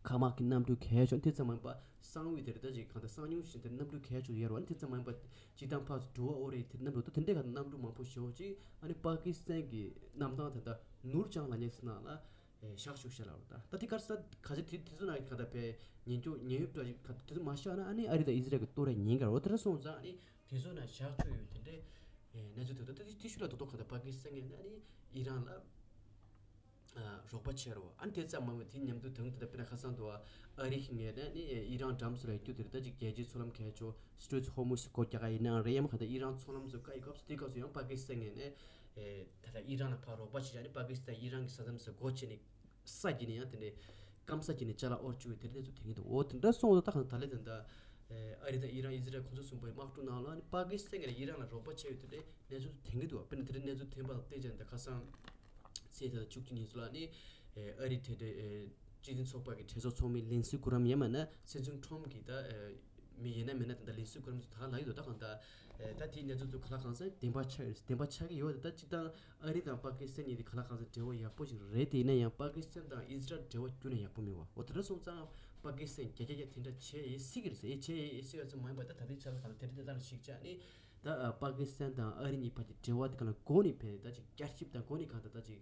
མཁའ་དམག་གི་གནམ་གྲུ་གལ་ཆེ་དེ་ཙམ་མིན་པ་གསང་བའི་དེར་ད་ཅིག་གང་ལྟར་གསང་མྱུལ་བཞིན་དེ་གནམ་གྲུ་གལ་ཆེ་ཡོད་རེད་བ། ཨ་ནི་དེ་ཙམ་མིན་པ་སྤྱིར་བཏང་ཕར་འགྲོ་བ་ཨོ་རེད་དེ་གནམ་གྲུ་ད་དེ་འདྲའི་ག་གནམ་གྲུ་མང་པོ་ཞེ་པོ་ཅིག་ཨ་ནི་པ་ཀི་སི་ཐན་གྱི་གནམ་ཐང་ད་ལྟ་ནུར་ཇང་ལབ་མཁན་ཟེར་ནང་ལ། ཨེ་བཞག་བཅུག་ཤག་ལབ་རེད། ད་ད་དེ་ག་རེ་ཟེར་ག་ཚོད་དེ་དེ་ཚོ་ནང་གི་ག་ད་པའི་ཉེན་སྐྱོབ་ཉེན་གཡོལ་འདྲ་ཞིག་ག་དེ་ཚོ་མ་བཞག་ན་ཨ་ནི་ཨ་རི་དང་ཨི་སི་རལ་གི་གཏོར་ཡ་ཉེན་ཁ་རེད། འོ་དེ་འདྲ་སོང་ཙང་ཨ་ནི་དེ་ཚོ་ནང་བཞག་བཅུག་ཡོད། དེ་འདྲའི་ཨེ་གནས་ཚུལ་ཐོན་འདུག་ད་དེ་དེ་ཤུལ་ལ་རྡོག་རྡོག་ག་ད་པ་ཀི་སི་ཐན་ངོས་ནས་ཨ་ནི་ཨི་རན་ལ་ཨ་རོགས་པ་བྱས་རེད་བ། ཨ་ནི་དེ་ཙམ་མ་ཡིན་པ་དེ་མཉམ་དུ་དང་དེ་ད་དཔེར་ན་ཁ་སང་དུ་བ་ཨ་རི་གི་ངོས་ནས་ཨ་ནི་ཨི་རན་འགྲམ་སུ་ལ་ཡོད་རྒྱུ་དེ་རེད། ད་ཅིག་རྒྱལ་སྤྱིའི་མཚོ་ལམ་གལ་ཆེ་Strait of Hormuz སྒོ་རྒྱག་ག་ཡིན་ནའང་རེད། ཡང་མ་ག་ད་ཨི་རན་མཚོ་ལམ་ཚོ་བཀག་ཡི་སྐབས་སུ་དེ་སྐབས་སུ་ཡང་པ་ཀི་སི་ཐན་ངོས་ནས། ཨེ་ད་ལྟ་ཨི་རན་ལ་ཕར་རོགས་པ་བྱེད་ཡ་ནི་པ་ཀི་སི་ཐན་ཨི་རན་གྱི་ས་མཚམས་སུ་སྒོ་ཕྱེ་ནས་ས་བརྒྱུད་ནས་ཡང་དེ་འདྲའི་སྐམ་ས་བརྒྱུད་ནས་ཅ་ལག་དབོར་བཅུག་ཡོད་དེ་འདྲ་གནས་ཚུལ་ཐོན་གྱི་འདུག་འོ་དེ་འདྲ་སོང་ཙང་ད་གང་ད་ལན་དེ་འདྲ་ཨེ་ཨ་རི་དང་ཨི་རན་ཨི་སི་རལ་ཁོང་ཚོ་གསུམ་པོའི་དམག་འཁྲུག་ནང་ལ་ནི་པ་ཀི་སི་ཐན་གྱིས་ཨི་རན་ལ་རོགས་པ་བྱས་ཡོད་དེ་འདྲའི་གནས་ཚུལ་ཐོན་གྱི་འདུག་དཔེར་ན་དེ་འདྲའི་གནས་ཚུལ་ཐོན་པ་ལ་བརྟེན་བྱས་ད་ཁ་སང་ཚེས་དེ་ལ་བཅུ་གཅིག་ཉིན་སུ་ལ་ནི་ཨེ་ཨ་རི་དེ་འདྲའི་ཨེ་སྤྱི་མཐུན་ཚོགས་པ་གི་གྲོས་ཚོགས་ཚོགས་མི་ལིན་སི་གུ་རམ་ཡང་མིན་ན་སྲིད་བྱུས་ཁྲོམ་གྱི་ད་ཨེ་མི་ཡིན་ན་མིན་ན་དེ་འདྲ་ལིན་སི་གུ་རམ་ཚོ་ད་ག་ལ་ཡོད་དོ། ད་གང་ལྟར་ཨེ་ད་དེའི་གནས་ཚུལ་ཚོ་ག་ལ་གང་ཟེར་བདེན་པ་ཆགས་ཡོད། བདེན་པ་ཆགས་ཀྱི་ཡོད་དེ། ད་སྤྱིར་བཏང་ཨ་རི་དང་པ་ཀི་སི་ཐན་གཉིས་དེ་ག་ལ་གང་ཟེར་འབྲེལ་བ་ཡག་པོ་ཞིག་རེད། དེ་ཡིན་ན་ཡང་པ་ཀི་སི་ཐན་དང་ཨི་སི་རལ་འབྲེལ་བ་ཁྱོན་ནས་ཡག་པོ་མེད་བ། འོ་དེ་འདྲ་སོང་ཙང་པ་ཀི་སི་ཐན་རྒྱ་རྒྱ་རྒྱ་དེ་འདྲ་བྱས་ཡིན་སྲིད་ཀྱི་རེད་ཟེར་ཡིན་བྱས་ཡིན་སྲིད་ཡོད་ཚོད་མ་ཡིན་པ། ད་ད་ལྟའི་ཆ་ལ་གང་དེ་འདྲ་དེ་ལྟར་ཞིག་བྱས་ནི་ད་པ་ཀི་སི་ཐན་དང་ཨ་རི་གཉིས་བར་གྱི་འབྲེལ་བ་དེ་ག་ལ་འགོ་ནས་ཕེབས་ད་ཅིག་བསྐྱར་ཞིབ་དང་འགོ་ནས་གང་ལྟར་ད་ཅིག་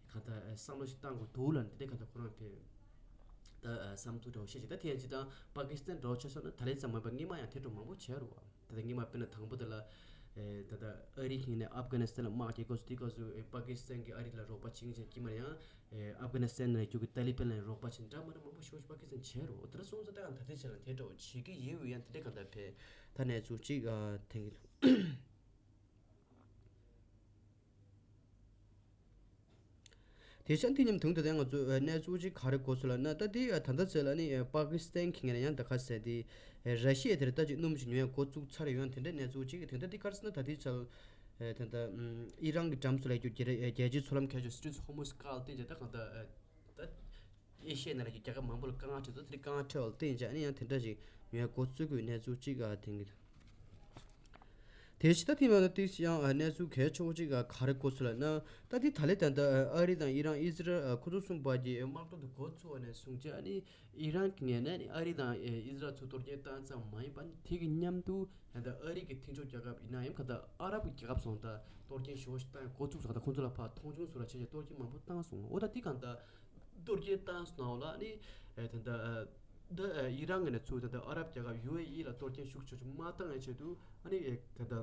གང་ལྟར་བསམ་བློ་ཞིག་བཏང་དགོས་འདུག་ལབ་ནས་དེ་འདྲའི་གང་ལྟར་ཁོ་རང་ཕེབས། ད་བསམ་ཚུལ་འདྲ་བོ་བཤད་ཅིག་ད་དེ་ཡང་ཅི་དང་པ་ཀི་སི་ཐན་འདྲ་བོ་ཆ་བཞག་ན་ད་ལན་ཙམ་མ་ཡིན་པར་སྔོན་མ་ཡང་དེ་འདྲ་མང་པོ་བྱས་རེད་བ། ད་ལྟ་སྔོན་མ་དཔེར་ན་དང་པོ་དེ་ལ་ཨེ་ད་ལྟ་ཨ་རི་གིས་ནས་ཨབ་གྷ་ནི་སི་ཐན་ལ་དམག་རྒྱག་སྐབས་སུ་དེའི་སྐབས་སུ་ཨེ་པ་ཀི་སི་ཐན་གྱིས་ཨ་རི་ལ་རོགས་པ་བྱེད་ཀྱིན་བྱས་དཀྱིལ་མར་ཡང་ཨེ་ཨབ་གྷ་ནི་སི་ཐན་ནང་རྒྱུག་གི་ཏཱ་ལི་པན་ལ་རོགས་པ་བྱེད་འདྲ་མ་འདྲ་མང་པོ་ཞེ་པོ་ཞིག་པ་ཀི་སི་ཐན་བྱས་རེད་བ། དེ་འདྲ་སོང་ཙང་ད་ཡང་ད་ལྟའི་ཆ་ལ་དེ་འདྲ་བོ་བྱེད་ཀྱི་ཡོད་ཡང་དེ་འདྲའི་གང་ལྟར་ཕེབས་ད་གནས་ཚུལ་གཅིག་ཨ་ཐོན་གྱི་འདུག་དེ་ཆ་འདི་མཉམ་དུ་ད་ལྟ་ང་ཚོ་ཨ་གནས་ཚུལ་གཅིག་ག་རེ་གོ་སོང་ལབ་ན། ད་འདི་ཨ་ད་ལྟ་ཚེ་ལ་ནི་ཨ་པ་ཀི་སི་ཐན་གྱི་ངོས་ནས་ཡང་ད་ག་ཟེར་དེ་ཨ་ར་ཤི་ཡ་དེར་ད་ཅིག་སྣུམ་ཞིག་ཉོ་ཡ་འགོ་བཙུགས་ཚར་ཡོང་དེ་འདྲ་གནས་ཚུལ་གཅིག་དེ་འདྲ་འདི་ག་རེ་ཟེར་ན་ད་འདི་ཆ་ཨ་ད་ལྟ་ཨམ་ཨི་རན་གྱི་འགྲམ་སུ་ལ་ཡོད་རྒྱལ་རྒྱལ་སྤྱིའི་མཚོ་ལམ་ཁ་ཕྱོགས་Strait of Hormuz བཀག་བསྟན་བྱས་ད་གང་ལྟར་ཨ་ད། ཨེ་ཤི་ཡའི་ནང་ལ་རྒྱལ་ཁབ་མང་པོ་ལ་དཀའ་ངལ་འཕྲད་སོང་། དེ་དཀའ་ངལ་འཕྲད་པ་ལ་བརྟེན་བྱས་ཨ་ནི་ཡང་དེ་འདྲ་ཞིག་ཡོང་ཡ་འགོ་བཙུགས་དགོས་གནས་ཚུལ་གཅིག་ཨ་དེང་གི་དེ་ཕྱི་ད་ཐེངས་མ་ད་ཏིག་ཡང་གནས་ཚུལ་གལ་ཆེ་བོ་གཅིག་ག་རེ་གོ་སོང་ལབ་ན། ད་ཏིག་ད་ལན་ད་ལྟ་ཨ་རི་དང་ཨི་རན་ཨི་ཟི་རལ་ཁོ་ཚོ་གསུམ་བར་གྱི་དམག་འཁྲུག་དེ་འགོ་བཙུགས་པ་ནས་བཟུང་བྱས་ཨ་ནི་ཨི་རན་གྱི་ངོས་ནས་ཨ་རི་དང་ཨི་ཟི་རལ་ཚོ་གཏོར་སྐྱོན་བཏང་ཙམ་མ་ཡིན་པ་ཨ་ནི་དེ་གི་མཉམ་དུ་ད་ལྟ་ཨ་རི་གི་མཐུན་ཕྱོགས་རྒྱལ་ཁབ་ཡིན་ན་ཡང་ག་ད་ཨ་རབ་ཀྱི་རྒྱལ་ཁབ་སོང་ད་གཏོར་སྐྱོན་ཞེ་པོ་ཞིག་བཏང་ཡ་འགོ་བཙུགས་སོང་། ད་ཁོ་ཚོ་ལ་ཕར་མཐོང་ཆུང་བཟོ་འདྲ་བྱས་བྱས་གཏོར་སྐྱོན་མང་པོ་བཏང་སོང་། འོ་ད་འདི་གང་ལྟར་གཏོར་སྐྱོན་བཏང་སོང་ན་འོ་ལ་ནི་ཨེ་ད་ལྟ་ད་ཨི་རན་ངོས་ནས་ཚུར་ད་ལྟ་ཨ་རབ་རྒྱལ་ཁབ་ཡུ་ཨེ་ཨི་ལ་གཏོར་སྐྱོན་ཤུགས་ཆེ་ཆེ་མ་བཏང་ཡ་ཆེད་དུ་ཨ་ནི་ཨེ་ད་ལྟ་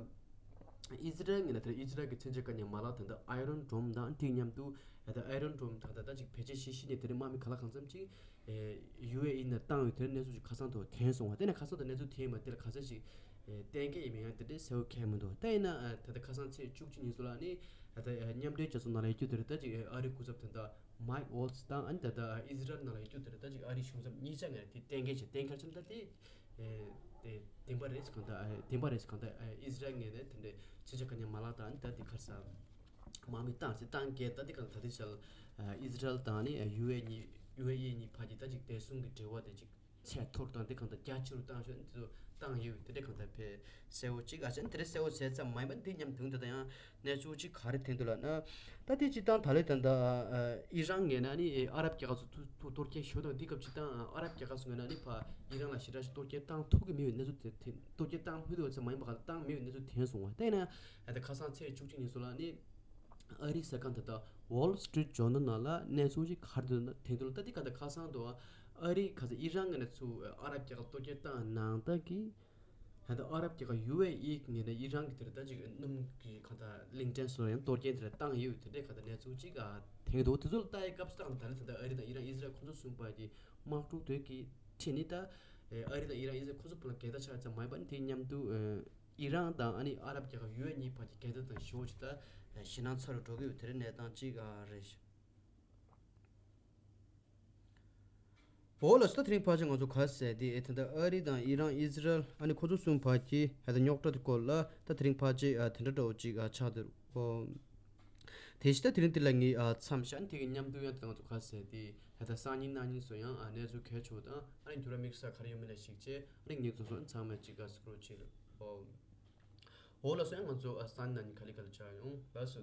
ཨི་ཟི་རལ་ངོས་ནས་ད་ལྟ་ཨི་ཟི་རལ་གྱི་མཚོན་ཆ་དཀའ་ཉེན་མ་ལག་ད་ལྟ་ཨའི་རོན་ཌོམ་དང་དེ་མཉམ་དུ་ཨེ་ད་ཨའི་རོན་ཌོམ་ད་ལྟ་ད་ཅིག་བེད་སྤྱོད་བྱེད་ཤེས་ནས་དེ་རིང་དམག་མི་ག་ལ་གང་འཚམ་ཅིག་ཨེ་ཡུ་ཨེ་ཨི་ནས་བཏང་ཡོད་དེ་གནས་ཚུལ་ཅིག་ཁ་སང་དུ་ཐོན་སོང་བ། དེ་ནས་ཁ་སང་དུ་གནས་ཚུལ་ཐོན་མ་དེ་ལ་ག་ཚོད་ཅིག་ཨེ་གཏན་འཁེལ་ཡིན་མིན་ཡང་དེ་འདྲའི་གསལ་པོ་གང་ཡང་མི་འདུག་ད་ཡིན་ན་ཨ་ད་ལྟ་ཁ་སང་ཚེས་བཅུ་གཅིག་ཉིན་སུ་ལ་ནི་ཨ་ད་ཨ་མཉམ་འབྲེལ་རྒྱལ་ཚོགས་ནང་ལ་ཡོད་རྒྱུ་དེ་རེད། ད་ཅིག་ཨ་རིའི་སྐུ་ཚབ་དེ་འདྲ་མའིག་ཝོལ་ཚི་དང་ཨ་ནི་ད་ལྟ་ཨི་ཟི་རལ་ནང་ལ་ཡོད་རྒྱུ་དེ་རེད། ད་ཅིག་ཨ་རིའི་གཞུང་ཚབ་གཉིས་ཆ་ངོས་ནས་དེ་གཏན་འཁེལ་བྱས། གཏན་འཁེལ་ཙམ་ད་དེ་ ཨེ་དེ་བདེན་པ་རེད་གང་ལྟར་ཨེ་བདེན་པ་རེད་གང་ལྟར་ཨེ་ཨི་ཟི་རལ་ངོས་ནས་དེ་འདྲའི་ཚོད་ཆ་ག་ནས་མ་ལག་དང་ད་དེ་ག་རེ་ཟེར་དམག་མི་བཏང་ཟེར་བཏང་གས་ད་དེ་ག་ད་དེ་ཞལ་ཨི་ཟི་རལ་དང་ནི་ཡུ་ཨེ་གཉིས་ཡུ་ཨེ་ཨི་གཉིས་བར་གྱི་ད་ཅིག་བདེ་སྲུང་གི་འབྲེལ་བ་དེ་ཅིག་ཚད་མཐོ་རུ་བཏང་དེ་གང་ལྟར་རྒྱ་ཆེ་རུ་བཏང་ཤོག་དེ་ཚོ་བཏང་ཡོད་དེ་འདྲ་གང་ལྟར་ཕེ་གསལ་བོ་ཅིག་ཨ་ཅན་དེ་འདྲ་གསལ་བོ་བྱས་ཙམ་མ་ཡིན་པ་འདི་མཉམ་དུ་འདི་ད་ཡང་གནས་ཚུལ་ཅིག་ག་རེ་ཐོན་འདུག་ལབ་ན། ད་དེ་སྤྱིར་བཏང་ད་ལོའི་ད་ལྟ་ཨི་རན་ངོས་ན་ནི་ཨ་རབ་རྒྱལ་ཁབ་ཚོ་ཐུག་ཐུག་གཏོར་སྐྱོན་ཞུ་དང་འདི་སྐབས་སྤྱིར་བཏང་ཨ་རབ་རྒྱལ་ཁབ་ཚོ་ངོས་ན་ནི་ཕ་ཨི་རན་ལ་ཞེ་དྲག་ཞིག་གཏོར་སྐྱོན་བཏང་ཐུབ་ཀྱི་མེད་པའི་གནས་ཚུལ་དེ་དེ་གཏོར་སྐྱོན་བཏང་མི་ཐུབ་པ་ཚོ་མ་ཡིན་པ་ག་ལ་བཏང་མེད་པའི་གནས་ཚུལ་ཐོན་སོང་བ་དེ་ཡིན་ན་ད་ཁ་སང་ཚེས་བཅུ་གཅིག་ཉིན་སོ་ལ་ནི་ཨ་རིའི་གསར་ཁང་ད་ལྟ་Wall Street Journal་ནང་ལ་གནས་ཚུལ་ཅིག་ག་རེ་འདུག་ན་དེང་དུ་ལ་ད་འདི་ག་ད་ཁ་སང་དུ་ཨ་རི་ག་ཚ་ཨི་རན་ངོས་ན་ཚུ་ཨ་རབ་རྒྱལ་ཁབ་གཏོར་སྐྱོན་བཏང་ནང་ད་གི་ད་ལྟ་ཨ་རབ་རྒྱལ་ཁབ་ཡུ་ཨེ་ཨི་ངོས་ནས་ཨི་རན་གྱི་དེར་ད་ཅིག་སྣུམ་གྱི་གང་ལྟར་གླིང་ཕྲན་སོགས་ཡང་གཏོར་སྐྱོན་དེར་བཏང་ཡོད་དེ་འདྲའི་གང་ལྟར་གནས་ཚུལ་ཅིག་ཨ་ཐོན་འདུག་དེ་ཚོ་ལ་ལྟ་ཡི་སྐབས་སུ་ད་ལྟ་ད་ལྟ་ཨ་རི་དང་ཨི་རན་ཨི་ཟི་རལ་ཁོང་ཚོ་གསུམ་བར་གྱི་དམག་འཁྲུག་དེ་གི་ཁྲིད་ནི་ད་ཨ་རི་དང་ཨི་རན་ཨི་ཟི་རལ་ཁོང་ཚོ་བར་ལ་འགལ་ཟླ་ཆགས་ཙམ་མ་ཡིན་པ་ནི་དེ་མཉམ་དུ་ཨི་རན་དང་ཨ་ནི་ཨ་རབ་རྒྱལ་ཁབ་ཡུ་ཨེ་ཨི་གཉིས་བར་གྱི་འགལ་ཟླ་དང་ཞི་བོ་ཅིག་ད་ཞེད་སྣང་ཚ་རུ་འགྲོ་གི་ཡོད་དེ་འདྲའི་གནས་སྟངས་ཅིག་ཨ་རེད། འོ་ལགས་སོ། ད་དེ་རིང་ཕལ་ཆེར་ང་ཚོ་ག་ཟེར་དེ་ཨེ་ད་ལྟ་ཨ་རི་དང་ཨི་རན་ཨི་ཟི་རལ་ཨ་ནི་ཁོ་ཚོ་གསུམ་བར་གྱི་ཧ་ད་རྙོག་དྲ་དེ་སྐོར་ལ་ད་དེ་རིང་ཕལ་ཆེར་ཨ་དེ་འདྲ་འདྲ་བོ་ཅིག་ཨ་ཆགས་བསྡད་རེད། ཨོ། དེ་བཞིན་ད་དེ་རིང་འདི་ལ་ངས་ཨ་མཚམས་བཞག་དེ་གི་མཉམ་དུ་ཡང་ད་ང་ཚོ་ག་ཟེར་དེ་ཧ་ད་སང་ཉིན་གནངས་ཉིན་སོ་ཡང་ཨ་གནས་ཚུལ་གལ་ཆེ་བ་དང་ཨ་ནི་འགྱུར་བ་དམིགས་བསལ་ག་རེ་ཡོད་མེད་ལ་གཞིགས་བྱས་ཨ་ནི་ངས་ཚོ་སོ་ཚང་མ་ཅིག་ཨ་སྐོར་བྱེད་རེད། ཨོ། འོ་ལགས་སོ། ཡང་ང་ཚོ་ཨ་སང་ཉིན་གནངས་ཉིན་ག་ལེ་ག་ལེ་ཆགས་ཡོང་ལགས་སོ།